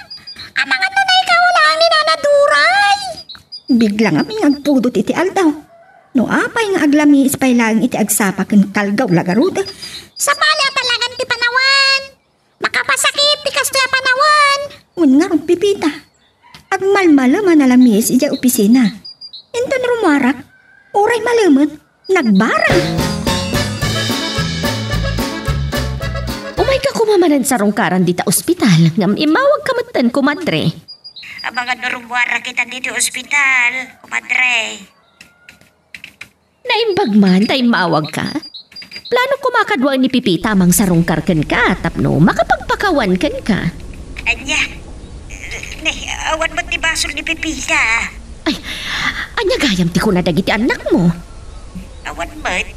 Amangan no naikaw laeng ni Nana Duray. Bigla ngamin nga agpudot iti aldaw. No apay nga aglamiis pay laeng iti agsapa ken kalgaw la garud. Sabali a talagan ti panawen. Makapasakit ti kastoy a panawen. Wen ngarud, Pepita, agmalmalem a nalamiis idiay opisina. Inton rummuarak, uray malemen, nagbarang. Umayka koma manen sarungkaran dita ospital, ngem immawagka metten, kumadre. Amangan no rummuarak ita ditoy ospital, kumadre. Naimbag man ta immawagka. Plano koma kadua ni Pepita a mangsarungkar kenka tapno makapagpakawan kenka. Ania? Nay, awan met ti basol ni Pepita. Ay, ania gayam ti kuna dagiti annakmo? Awan met.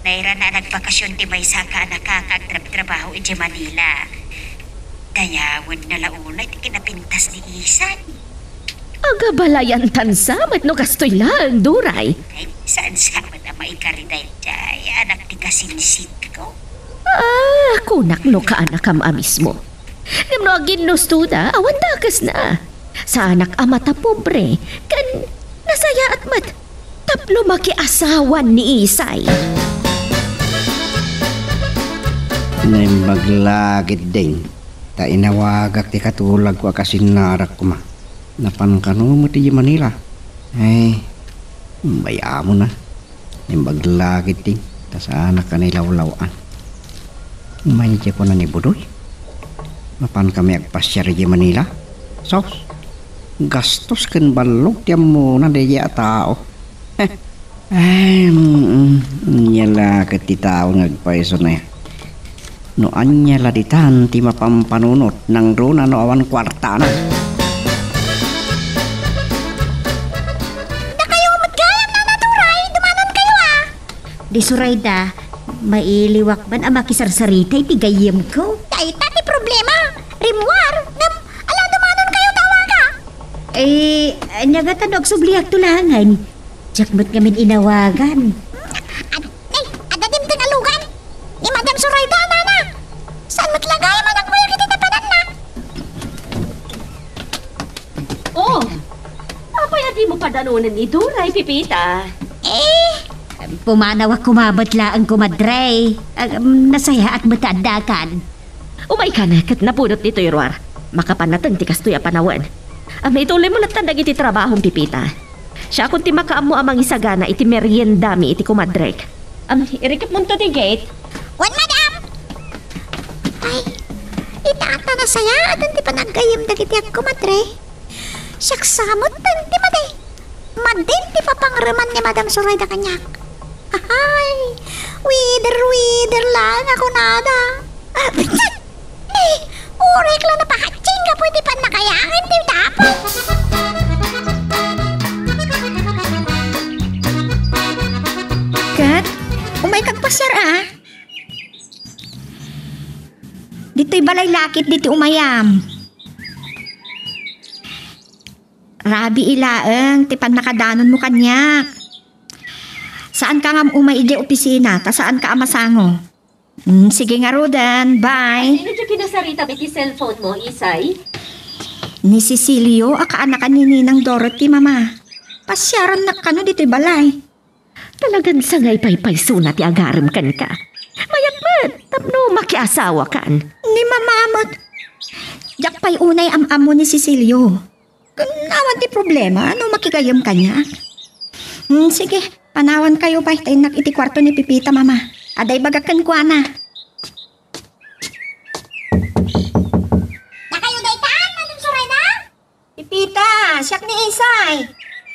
Nairana a nagbakasyon ti maysa a kaanakka nga agtrabtrabaho idiay Manila. Dayawenna la unay ti kinapintas ni Isay. Agabalayantan sa met no kastoy laeng, Duray. Ay, saan sa met a maikari daydiay, anak ti kasinsinko? Ah, kunak no kaanakam a mismo. Ngem no aginnustoda, awan dakesna. Saanak a mata pobre, ken nasayaat met tapno makiasawan ni Isay. Naimbag la ketdin, ta inawagak ti katulagko a kasinnarak koma. Napan kano met idiay Manila. Ay, bay-amon a. Naimbag la ketdin, ta saanak a nailawlaw-an. Mayat ti kuna ni Budoy. Mapan kami agpasiar idiay Manila. Sus, gastos ken ballog ti ammona daydiay a tao. Ay, mm, ania la ket ti tao nga agpayso na. No ania la ditan ti mapampanunot, nangruna no awan kuartana. Dakayo met gayam, Nana Duray, dumanonkayo a. Di Zoraida, mailiwak man a makisarsarita iti gayyemko. Dayta ti problema. Rimmuar, ngem ala dumanonkayo ta awaga. Eh, ania ngata no agsubliakto laengen? Diak met ngamin inawagan. Ad-, nay, adda dimteng a lugan. Ni Madam Zoraida, nana. Saan met la gayam a nagmuyag iti napananna? Oh, apay a dimo padanonen ni Duray, Pepita? Eh, pumanawak koma met laeng, kumadre. Ag-, nasayaat met ta addakan. Umaykan ket napudot ditoy ruar. Makapannaten ti kastoy a panawen. Am, ituloymo lattan dagiti trabahom, Pepita. Siakon ti makaammo a mangisagana iti meriendami iti kumadrek. Am, irikepmonto ti gate. Wen, madam! Ay, ita ta nasayaaten ti panaggayyem dagiti agkumadre. Siak sa metten ti madi. Madin ti papangreman ni Madam Sorayda kaniak. Ay, weder, weder laeng a kunada. Eh, uray la napakatsing gapu iti pannakayangin ti dapat. Ket, umay kagpasiar a. Ditoy balay lakit ditoy umayam. Rabii laeng ti pannakadanonmo kaniak. Saanka nga umay idiay opisina, ta saanka a masango. Mm, sige ngaruden, bye. Sino ti kinasaritam iti cellphone mo, Isay? Ni Cecilio a kaanakan ni Ninang Dorothy, Mama. Pasiarannak kano ditoy balay. Talagan sangay paypaysona ti agarem kenka. Mayat met tapno makiasawakan. Ni Mama met. Diak pay unay am-ammo ni Cecilio. Awan ti problema no makigayyem kaniak. Hmm, sige, panawankayo pay ta innak iti kuarto ni Pepita, Mama. Adda ibagak kenkuana. Dakayo daytan, Madam Sorayda? Pepita, siak ni Isay.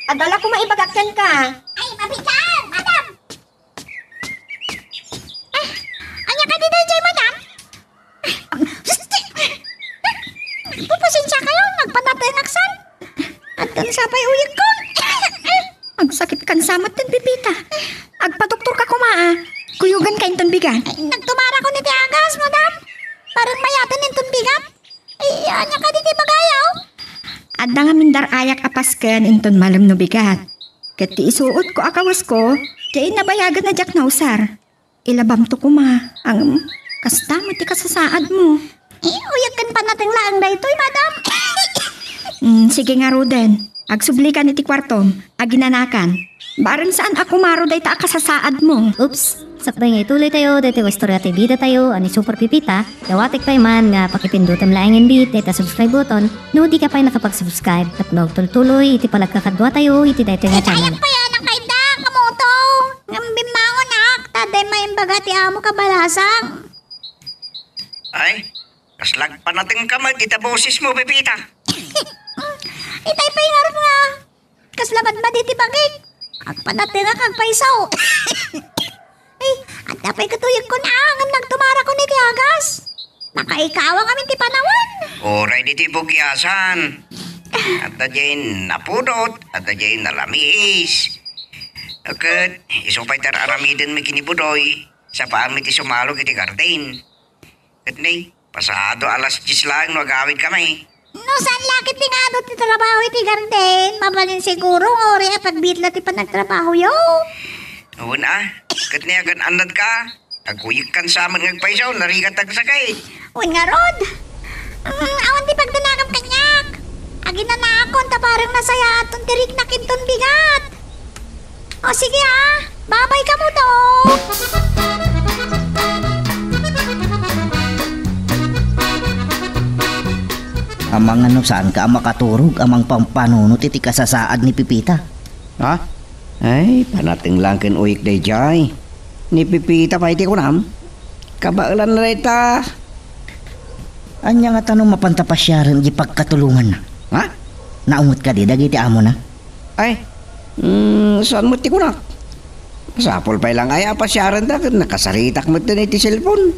Adda la koma ibagak kenka. Ay, mabiit, Madam. Ah, ania kadi daydiay, Madam? Ah, pasensiakayo, nagpanatengak san. Addan sa pay uyekkon. Agsakitkan sa met ti Pepita. Agpadoktorka koma a. Kuyoganka inton bigat. Ay, nagtumarakon iti agas, Madam. Bareng mayaten inton bigat. Ay, ania kadi ti ibagayo? Adda ngamin dar-ayak a pasken inton malem no bigat. Ket ti isuotko a kawesko, diay nabayagen a diak nausar. Ilabamto koma, ngem kasta met ti kasasaadmo. Eh, uyekken panateng laeng daytoy, Madam. Mm, sige ngaruden. Agsublikan iti kuartom. Aginanakan. Bareng saan a kumaro dayta a kasasaadmo. Oops! Sakbay nga ituloytayo daytoy nga istorya ti bidatayo a ni Super Pepita, dawatek pay man nga pakipindutem laeng inbit dayta subscribe button no dika pay nakapag-subscribe tapno agtultuloy iti panagkakaduatayo iti daytoy nga channel. Ay, ayak pay a nakaidda, kamoto. Ngem bimmangonak, ta adda maimbaga ti amo kabalasang. Ay, kasla agpanatengka met ita bosesmo, Pepita. Itay pay ngarud nga kasla madmadi ti bagik. Agpanatengak agpayso. Ay, adda pay ket uyekkon a, ngem nagtumarakon iti agas. Nakaikawa ngamin ti panawen. Uray ditoy bugiasan. Adda diay napudot, adda diay nalamiis. Ket isu pay ti ar-aramidenmi ken ni Budoy, sapaanmi ti sumalog iti garden. Ket ni, pasado alas dies laeng no agawidkami. No saan la ket ti nga adu ti trabaho iti garden, mabalin siguro nga uray a pagbiit la ti panagtrabahoyo. Wen a, ket ni agan-annadka, agkuyekkan sa met nga agpayso, narigat agsakit. Wen ngarud, mm, awan ti pagdanagam kaniak. Aginanaakon ta bareng nasayaatton ti riknak inton bigat. O, sige, ah. Babay kamo to. Amangan no saanka a makaturog a mangpampanunot iti kasasaad ni Pepita. Ha? Ay, panateng lang ken uyek daydiay. Ni Pepita pay ti kunam? Kabaelanna dayta. Ania ngata no mapanta pasiaren di pagkatulonganna? Ha? Naunget kadi dagiti amona? Ay, mm, saan met ti kunak? Masapul pay lang aya a pasiarenda ket nakasaritak metten iti cellphone.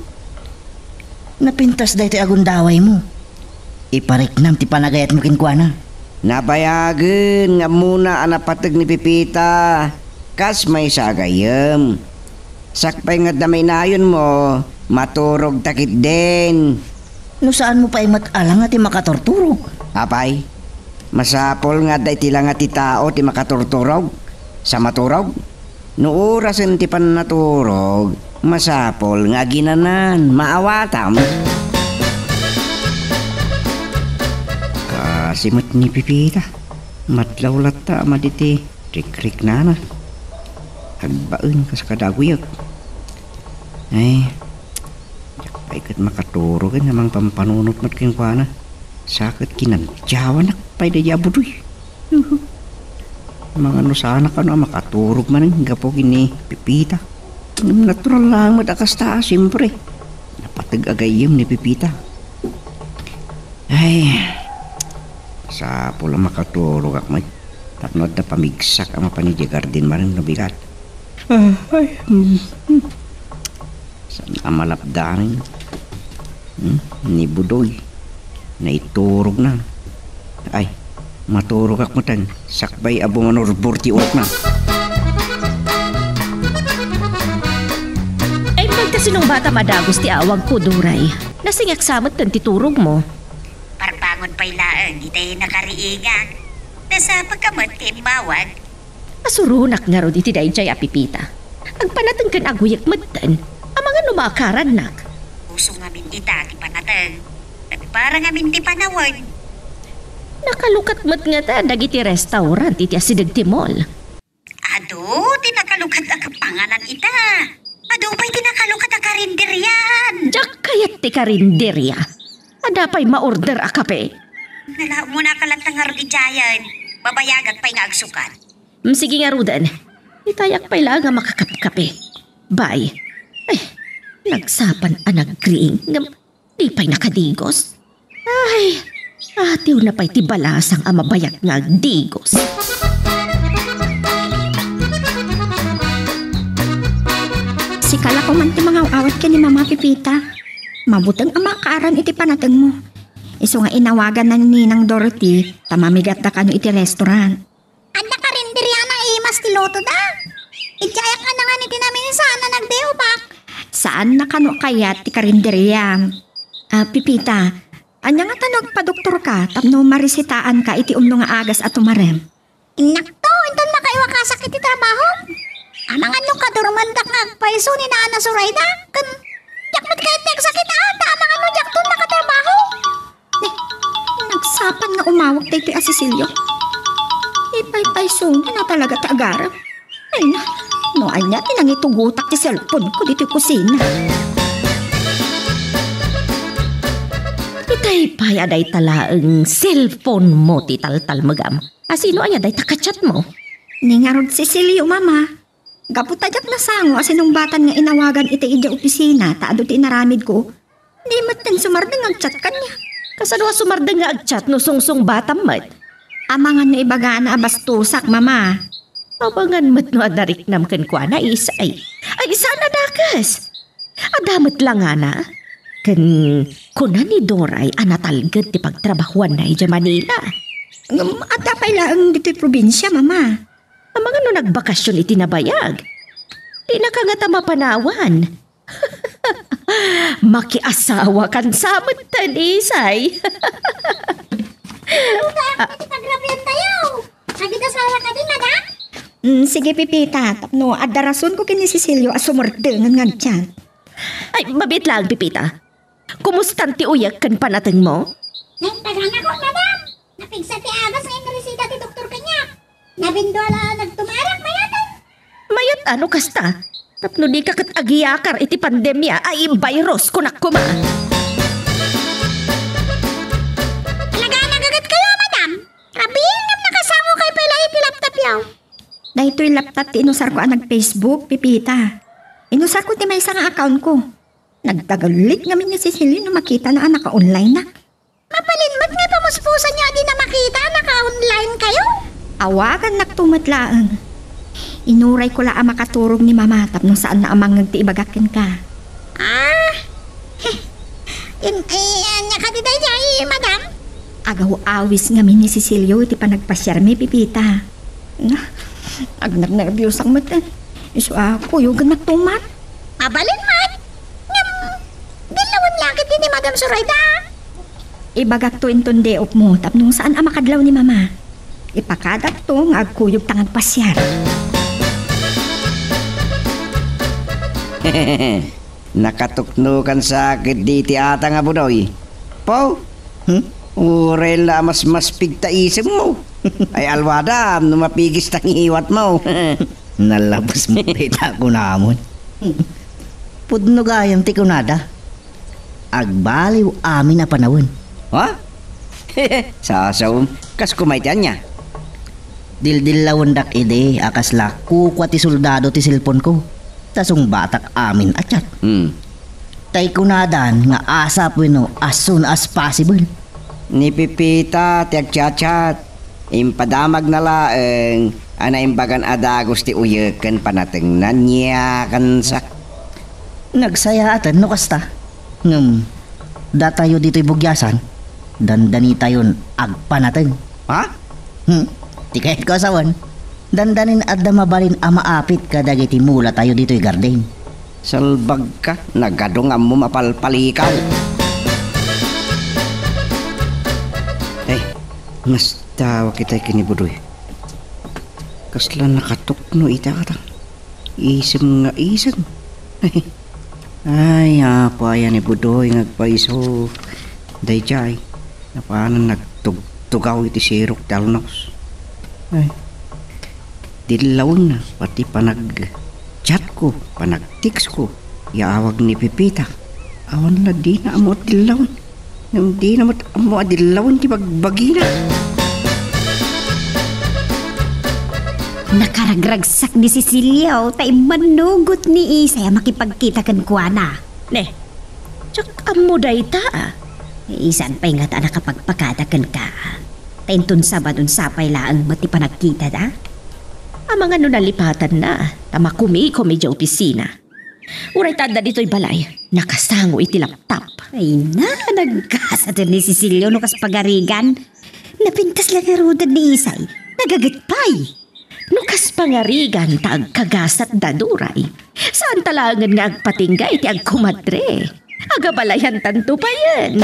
Napintas daytoy a gundawaymo. Ipariknam ti panagayatmo kenkuana. Nabayagen nga ammona a napateg ni Pepita kas maysa a gayyem. Sakbay nga adda mainayonmo, maturogta ketdin. No saanmo pay met a langa ti makaturturog? Apay, masapul nga adda iti langa ti tao ti makaturturog sa maturog. No orasen ti panaturog, masapul nga aginanan, maawatam. Kasi met ni Pepita, madlaw latta a madi ti rikriknana. Agbaen kas kada aguyek. Ay, diak pay ket makaturog a mangpampanunot met kenkuana. Sa ket kinantiawanak pay daydi a Budoy. Uhu. Amangan no saanak kano a makaturog manen gapu ken ni Pepita. Ngem natural laeng met a kasta, siempre. Napateg a gayyem ni Pepita. Ay, sapul a makaturogak met. Tapno adda pamigsak a mapan idiay garden manen no bigat. Ah, ay, hmm, hmm. Saan a malapdan? Hmm? Ni Budoy. Naiturogna. Ay, maturogak metten. Sakbay a bumanurbur ti uratna. Ay, magkasinong bata madagus ti awagko, Doray. Nasingak sa metten ti turogmo. Parbangon pay laeng itay nakariingak. Nasapaka met ti immawag. Asuronak ngarud iti daydiay a Pipita. Agpanateng ken aguyek metten. Amangan no maakarannak. Puso ngamin ita ti panateng. Nagpara ngamin ti panawen. Nakalukat met ngata dagiti restaurant iti asideg ti mall. Adu ti nakalukat a kapanganan ita. Adu pay ti nakalukat a karinderian. Diak kayat ti karinderia. Adda pay ma-order a kape? Nalaumuna ka latta ngarud idiayen. Babayagak pay nga agsukat. Mm, sige ngaruden. Itayak pay laeng a makakapkape. Bay. Ay, nagsapan a nagriing. Ngem, di pay nakadigos. Ay, atiwna pay ti balasang a mabayag nga agdigos. Sika la koman ti mangaw-awat ken ni Mama Pipita. Mabuteng a makaaran iti panatengmo. Isu nga inawaganna ni Ninang Dorothy ta mamigatda kano iti restaurant. Adda karinderia nga imas ti lutoda. Idiayak nga nangan iti naminsan a nagdiupak. Saanna kano a kayat ti karinderia? Ah, Pipita, ania ngata no agpadoktorka tapno maresetaanka iti umno nga agas a tumarem? Innakto, inton makaiwakasak iti trabaho. Amangan no kadurmandak nga agpayso ni Nana Zoraida, ken diak met kayat ti agsakitan, ta amangan no diakton makatrabaho. Ne, nagsapan nga umawag daytoy a Cecilio. Ipaypaysona na talaga ti agarem. Ay na, no ania ti nangitugotak ti cellphone ko ditoy kusina. Itay pay a dayta laeng cellphone mo ti taltalmegam. A sino aya dayta ka-chat mo? Ni ngarud Cecilio, Mama. Gapu ta diak nasango a sinungbatan nga inawagan iti idiay opisina ta adu ti inaramidko, di metten sumardeng nga agchat kaniak. Kasano a sumardeng nga agchat no sungsungbatam met? Amangan no ibagana a bastosak, Mama. Amangan met no adda riknam kenkuana, isay. Ay, saan a dakes? Adda met langana? Ken kuna ni Doray a natalged ti pagtrabahoanna idiay Manila. Ngem adda pay laeng ditoy probinsia, Mama. Amangan no nagbakasyon iti nabayag. Dinaka ngata mapanawan. Makiasawakan sa metten, isay. Luta, iti pagrabian tayo. Agid-asawa ka din, madam? Mm, sige, Pipita. Tapno adda rasonko ken ni Cecilio a sumardeng nga agchat. Ay, mabiit laeng, Pipita. Kumustan ti uyek ken panatengmo? Nagtagana ko, madam. Napigsa ti agas nga inreseta ti doktor kaniak. Nabindua la nagtumarak, mayat. Mayat a no kasta? Tapno dika ket agiyakar iti pandemia a i-virus, kunak koma. Talaga, nagagat kayo, madam? Rabiin ngem nakasango kayo pay la iti laptop yaw. Daytoy laptop ti inusarko a nag-Facebook, Pipita. Inusarko ti maysa nga account ko. Nagdagullit ngamin ni Cecilio no makitana a naka-online-ak. Mabalin met nga pamuspusan niyo a dina makita a naka-online kayo? Awagannakto met laeng. Inurayko la a makaturog ni Mama tapno saanna a mangngeg ti ibagak kenka. Ah, in, eh, ania kadi daydiay, madam? Agaw-awis ngamin ni Cecilio iti panagpasiarmi, Pipita. Agnernerbiosak met, eh. Isu a kuyogennak tumat. Mabalin met. Ngem, dillawen la ketdi ni Madam Zoraida. Ibagakto inton day off mo tapno saan a makadlaw ni Mama. Ipakadakto nga agkuyogta nga agpasiar. Nakatuknokan sa ketdi ti atang a Budoy. Paw? Hmm? Uray la a masmaspig ta isemmo. Ay alwadam no mapigis ta ngiwatmo. Nalabas mo dayta kunamon. Pudno gayam ti kunada. Agbaliw amin a panawen. Ha? Sasaom, kas kumayat ania? Dildillawendak idi a kasla kukua ti soldado ti cellphone ko. Ta sungbatak amin a chat. Hmm. Tay kunadan nga ASAP wenno as soon as possible. Ni Pipita ti agchat-chat. Impadamagna laeng a naimbagan a dagus ti uyek ken panatengna, nia, kansak. Nagsayaaten no kasta. Ngem, datayo ditoy bugiasan, dandanitayon agpanateng. Ha? Hmm, ti kayatko a sawen, dandanin adda mabalin a maapit kadagiti mulatayo ditoy garden. Salbagka, nagadu nga ammom a palpalikal. Eh, mastawak itay ken ni Budoy. Kasla nakatukno ita kata. Isem nga isem. Ay, apo aya ni Budoy nga agpaiso. Daydiay, napanan nagtugtugaw iti sirok ti alnos. Ay, dillawenna pati panag-chatko, panag-textko, ya awag ni Pepita. Awan la dina ammo a dillawen. Ngem dina met ammo a dillawen ti bagbagina. Nakaragragsak ni Cecilio ta immanugot ni Isay a makipagkita kenkuana. Ne, diak ammo dayta, a. Saan pay ngata a nakapagpakada kenka, a. Ta inton Sabadon sapay laeng met ti panagkitada. Amangan no nalipatanna, ta makumkom idiay opisina. Uray ta adda ditoy balay, nakasango iti laptop. Ay na, naggasat ni Cecilio no kas pagarigan. Napintas la ngaruden ni Isay. Nagaget pay. No kas pangarigan ta agkagasat da Duray, saan ta laengen nga agpatingga iti agkumadre. Agabalayantanto payen.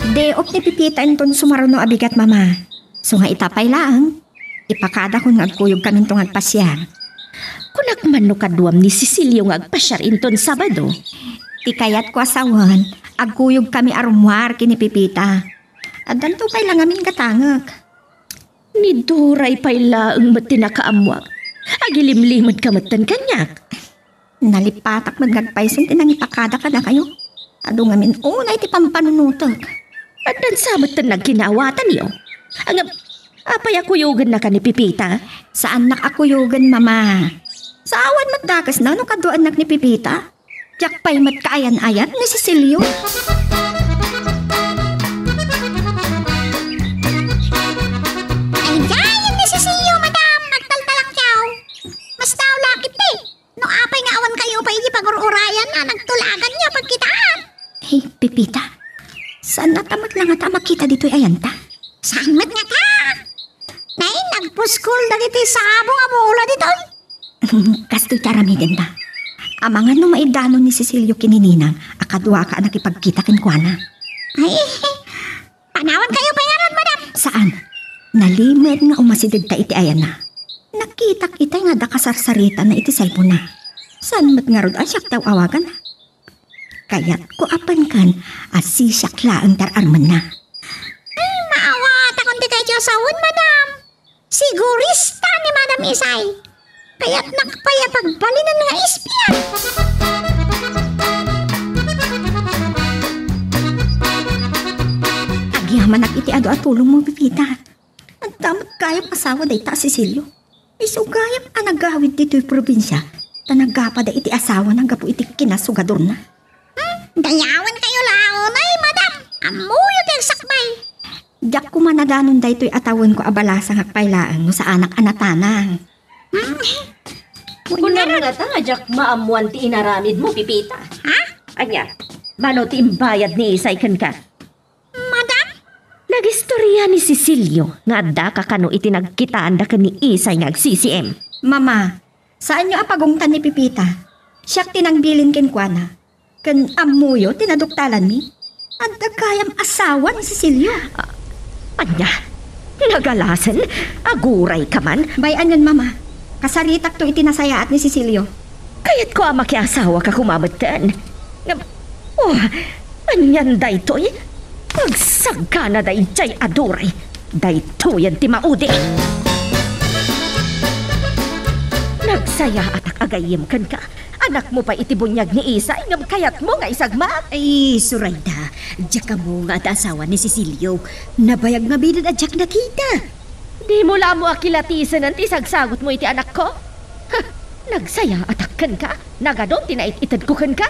Diak ni Pepita inton sumaruno a bigat, Mama. Isu nga ita pay laeng, ipakadakon nga agkuyogkaminto nga agpasiar. Kunak man no kaduam ni Cecilio nga agpasiar inton Sabado. Ti kayatko a sawen, agkuyogkami a rummuar ken ni Pepita. Addanto pay la ngamin gatangek. Ni Duray pay laeng met ti nakaammuak. Agilimlimed ka metten kaniak. Nalipatak met nga agpayso ti nangipakada kadakayo. Adu ngamin unay ti pampanunotek. Addan sa metten nagkinaawatanyo. Ngem, apay a kuyogennaka ni Pepita? Saannak a kuyogen, Mama. Saawan met dakesna no kaduaennak ni Pepita. Diak pay met kaayan-ayan ni Cecilio. Ay, diay ni Cecilio, madam, agtaltalangkaw. Mastawak iti. No apay nga awan kayo pay iti pagur-urayan a nagtulagan nga pagkitaan. Hey, Pepita, saan ta met la ngata a makita ditoy ayanta? Saan met ngata? Nay, nagpuskol dagiti sabo nga bola ditoy. Kastoy ti aramidenta. Amangan no maidanon ni Cecilio ken ni Ninang a kaduaka a nakipagkita kenkuana. Ay, panawan kayo pay ngarud, madam. Saan? Nalimed nga umasidegta iti ayana. Nakitak itay nga adda kasarsaritana iti cellphone-na. Saan met ngarud a siak ti aw-awagan? Kayatko a penkan a sisiak laeng ti ar-armenna. Ay, maawatakon ti kayatyo a sawen, madam. Sigurista ni Madam Isay. Kayatnak pay a pagbalinen nga espiya. Agyamanak iti adu a tulongmo, Pepita. Adda met gayam asawa dayta a Cecilio. Isu gayam a nagawid ditoy probinsia, ta nagapada iti asawana gapu iti kinasugadorna. Hmm, dayawen kayo la unay, madam. Ammoyo ti agsakbay. Diak koma nadanon daytoy a tawenko a balasangak pay laeng no saanak a natanang. Hmm? Kunam ngata nga diak maammuan ti inaramidmo, Pepita. Ha? Ania, mano ti imbayad ni Isay kenka? Madam? Nagistorya ni Cecilio nga addaka kano iti nagkitaanda ken ni Isay nga agsi-C M. Mama, saanyo a pagungtan ni Pepita. Siak ti nangbilin kenkuana. Ken ammoyo ti naduktalanmi. Adda gayam asawa ni Cecilio. Ah, ania? Nagalasen? Agurayka man? Bay-anen, Mama. Kasaritakto iti nasayaat ni Cecilio. Kayatko a makiasawaka koma metten. Ngem, oh, anian daytoy? Agsagana daydiay a Duray. Daytoyen ti maudi. Nagsayaatak a gayyem kenka. Anakmo pay iti buniag ni Isay, ngem kayatmo nga isagmak? Ay, isu rayda. Diak ammo nga adda asawa ni Cecilio. Nabayag manen a diak nakita. Dimo la ammo a kilatisenen ti sagsagutmo iti anakko? Huh, nagsayaatak kenka? Nagadun ti nait-itedko kenka?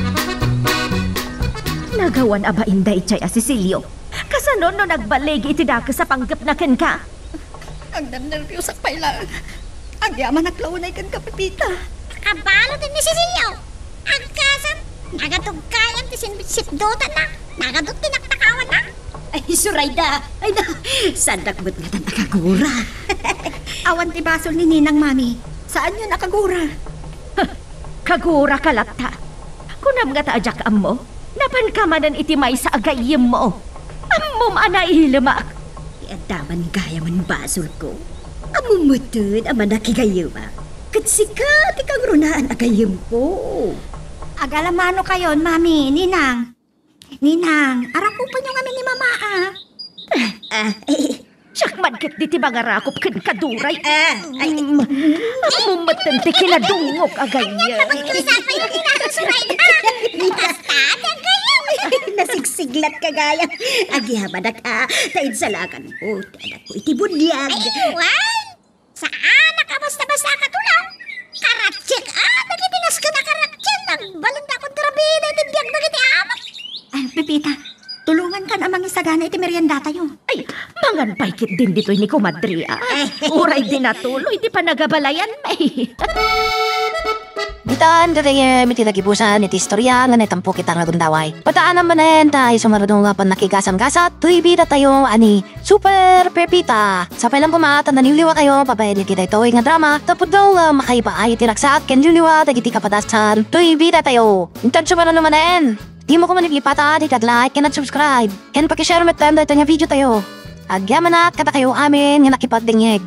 Nagawan a bain daydiay a Cecilio. Kasano no nagbaligi iti dakes a panggepna kenka? Agnernerpiosak pay laeng. Agyamanak la unay kenka, Pepita. Kabalo ti ni Cecilio. Agkasam, nagadut gayam ti sinbitsitdotanna. Nagadut ti naknakawanna. Ay, Zoraida. Ay, na, saannak met ngatan a kagura. Awan ti basol ni Ninang, Mami. Saanyon a kagura? Kaguraka latta. Kunam ngata a diak ammo? Napanka manen iti maysa a gayyemmo. Ammom a nailemak. Ti adda man gayamen basolko. Ammom metten a manakigayyemak. Ket sika ti kangrunaan a gayyemko. Agalamanokayon, Mami, Ninang. Ninang, arakupenyo ngamin ni Mama, a. Ah, eh, Siak man ketdi ti mangarakop kenka, Duray. Ah, ay. Mm, ammom metten ti kinadungngok a gayyem. Ania ti pagkusapayo ni Nana Zoraida? Basta, ti gayyem. Nasigsiglatka gayam. Agyamanak, a, ta insalakanmo ti anakko iti buniag. Ay, wen. Saanak a basta-basta a katulong. Karatiek, a, dagiti nasken a karatiek. Nagbalinda a kontrabida iti biag dagiti amok. Ay, Pepita, tulongankan a mangisagana iti meriendatayo. Ay, mangan pay ketdin ditoy ni Komadre, a. Uray di natuloy ti panagabalayanmi. Ditan gagayyem iti nagibusan iti istoria nga naitampok ita nga gundaway. Padaanam manen ta isu nga adu nga pannakigasam-gasat toy bidatayo a ni Super Pepita. Sapay lang koma ta naliwliwatayo babaen iti daytoy nga drama tapno nga makaipaay iti ragsak ken liwliwa dagiti kapadasan toy bidatayo. Intanto manen, dimo koma ipatay ti ag-like ken ag-subscribe ken pakishare metten daytoy nga videotayo. Agyamanak kadakayo amin nga nakipagdengngeg.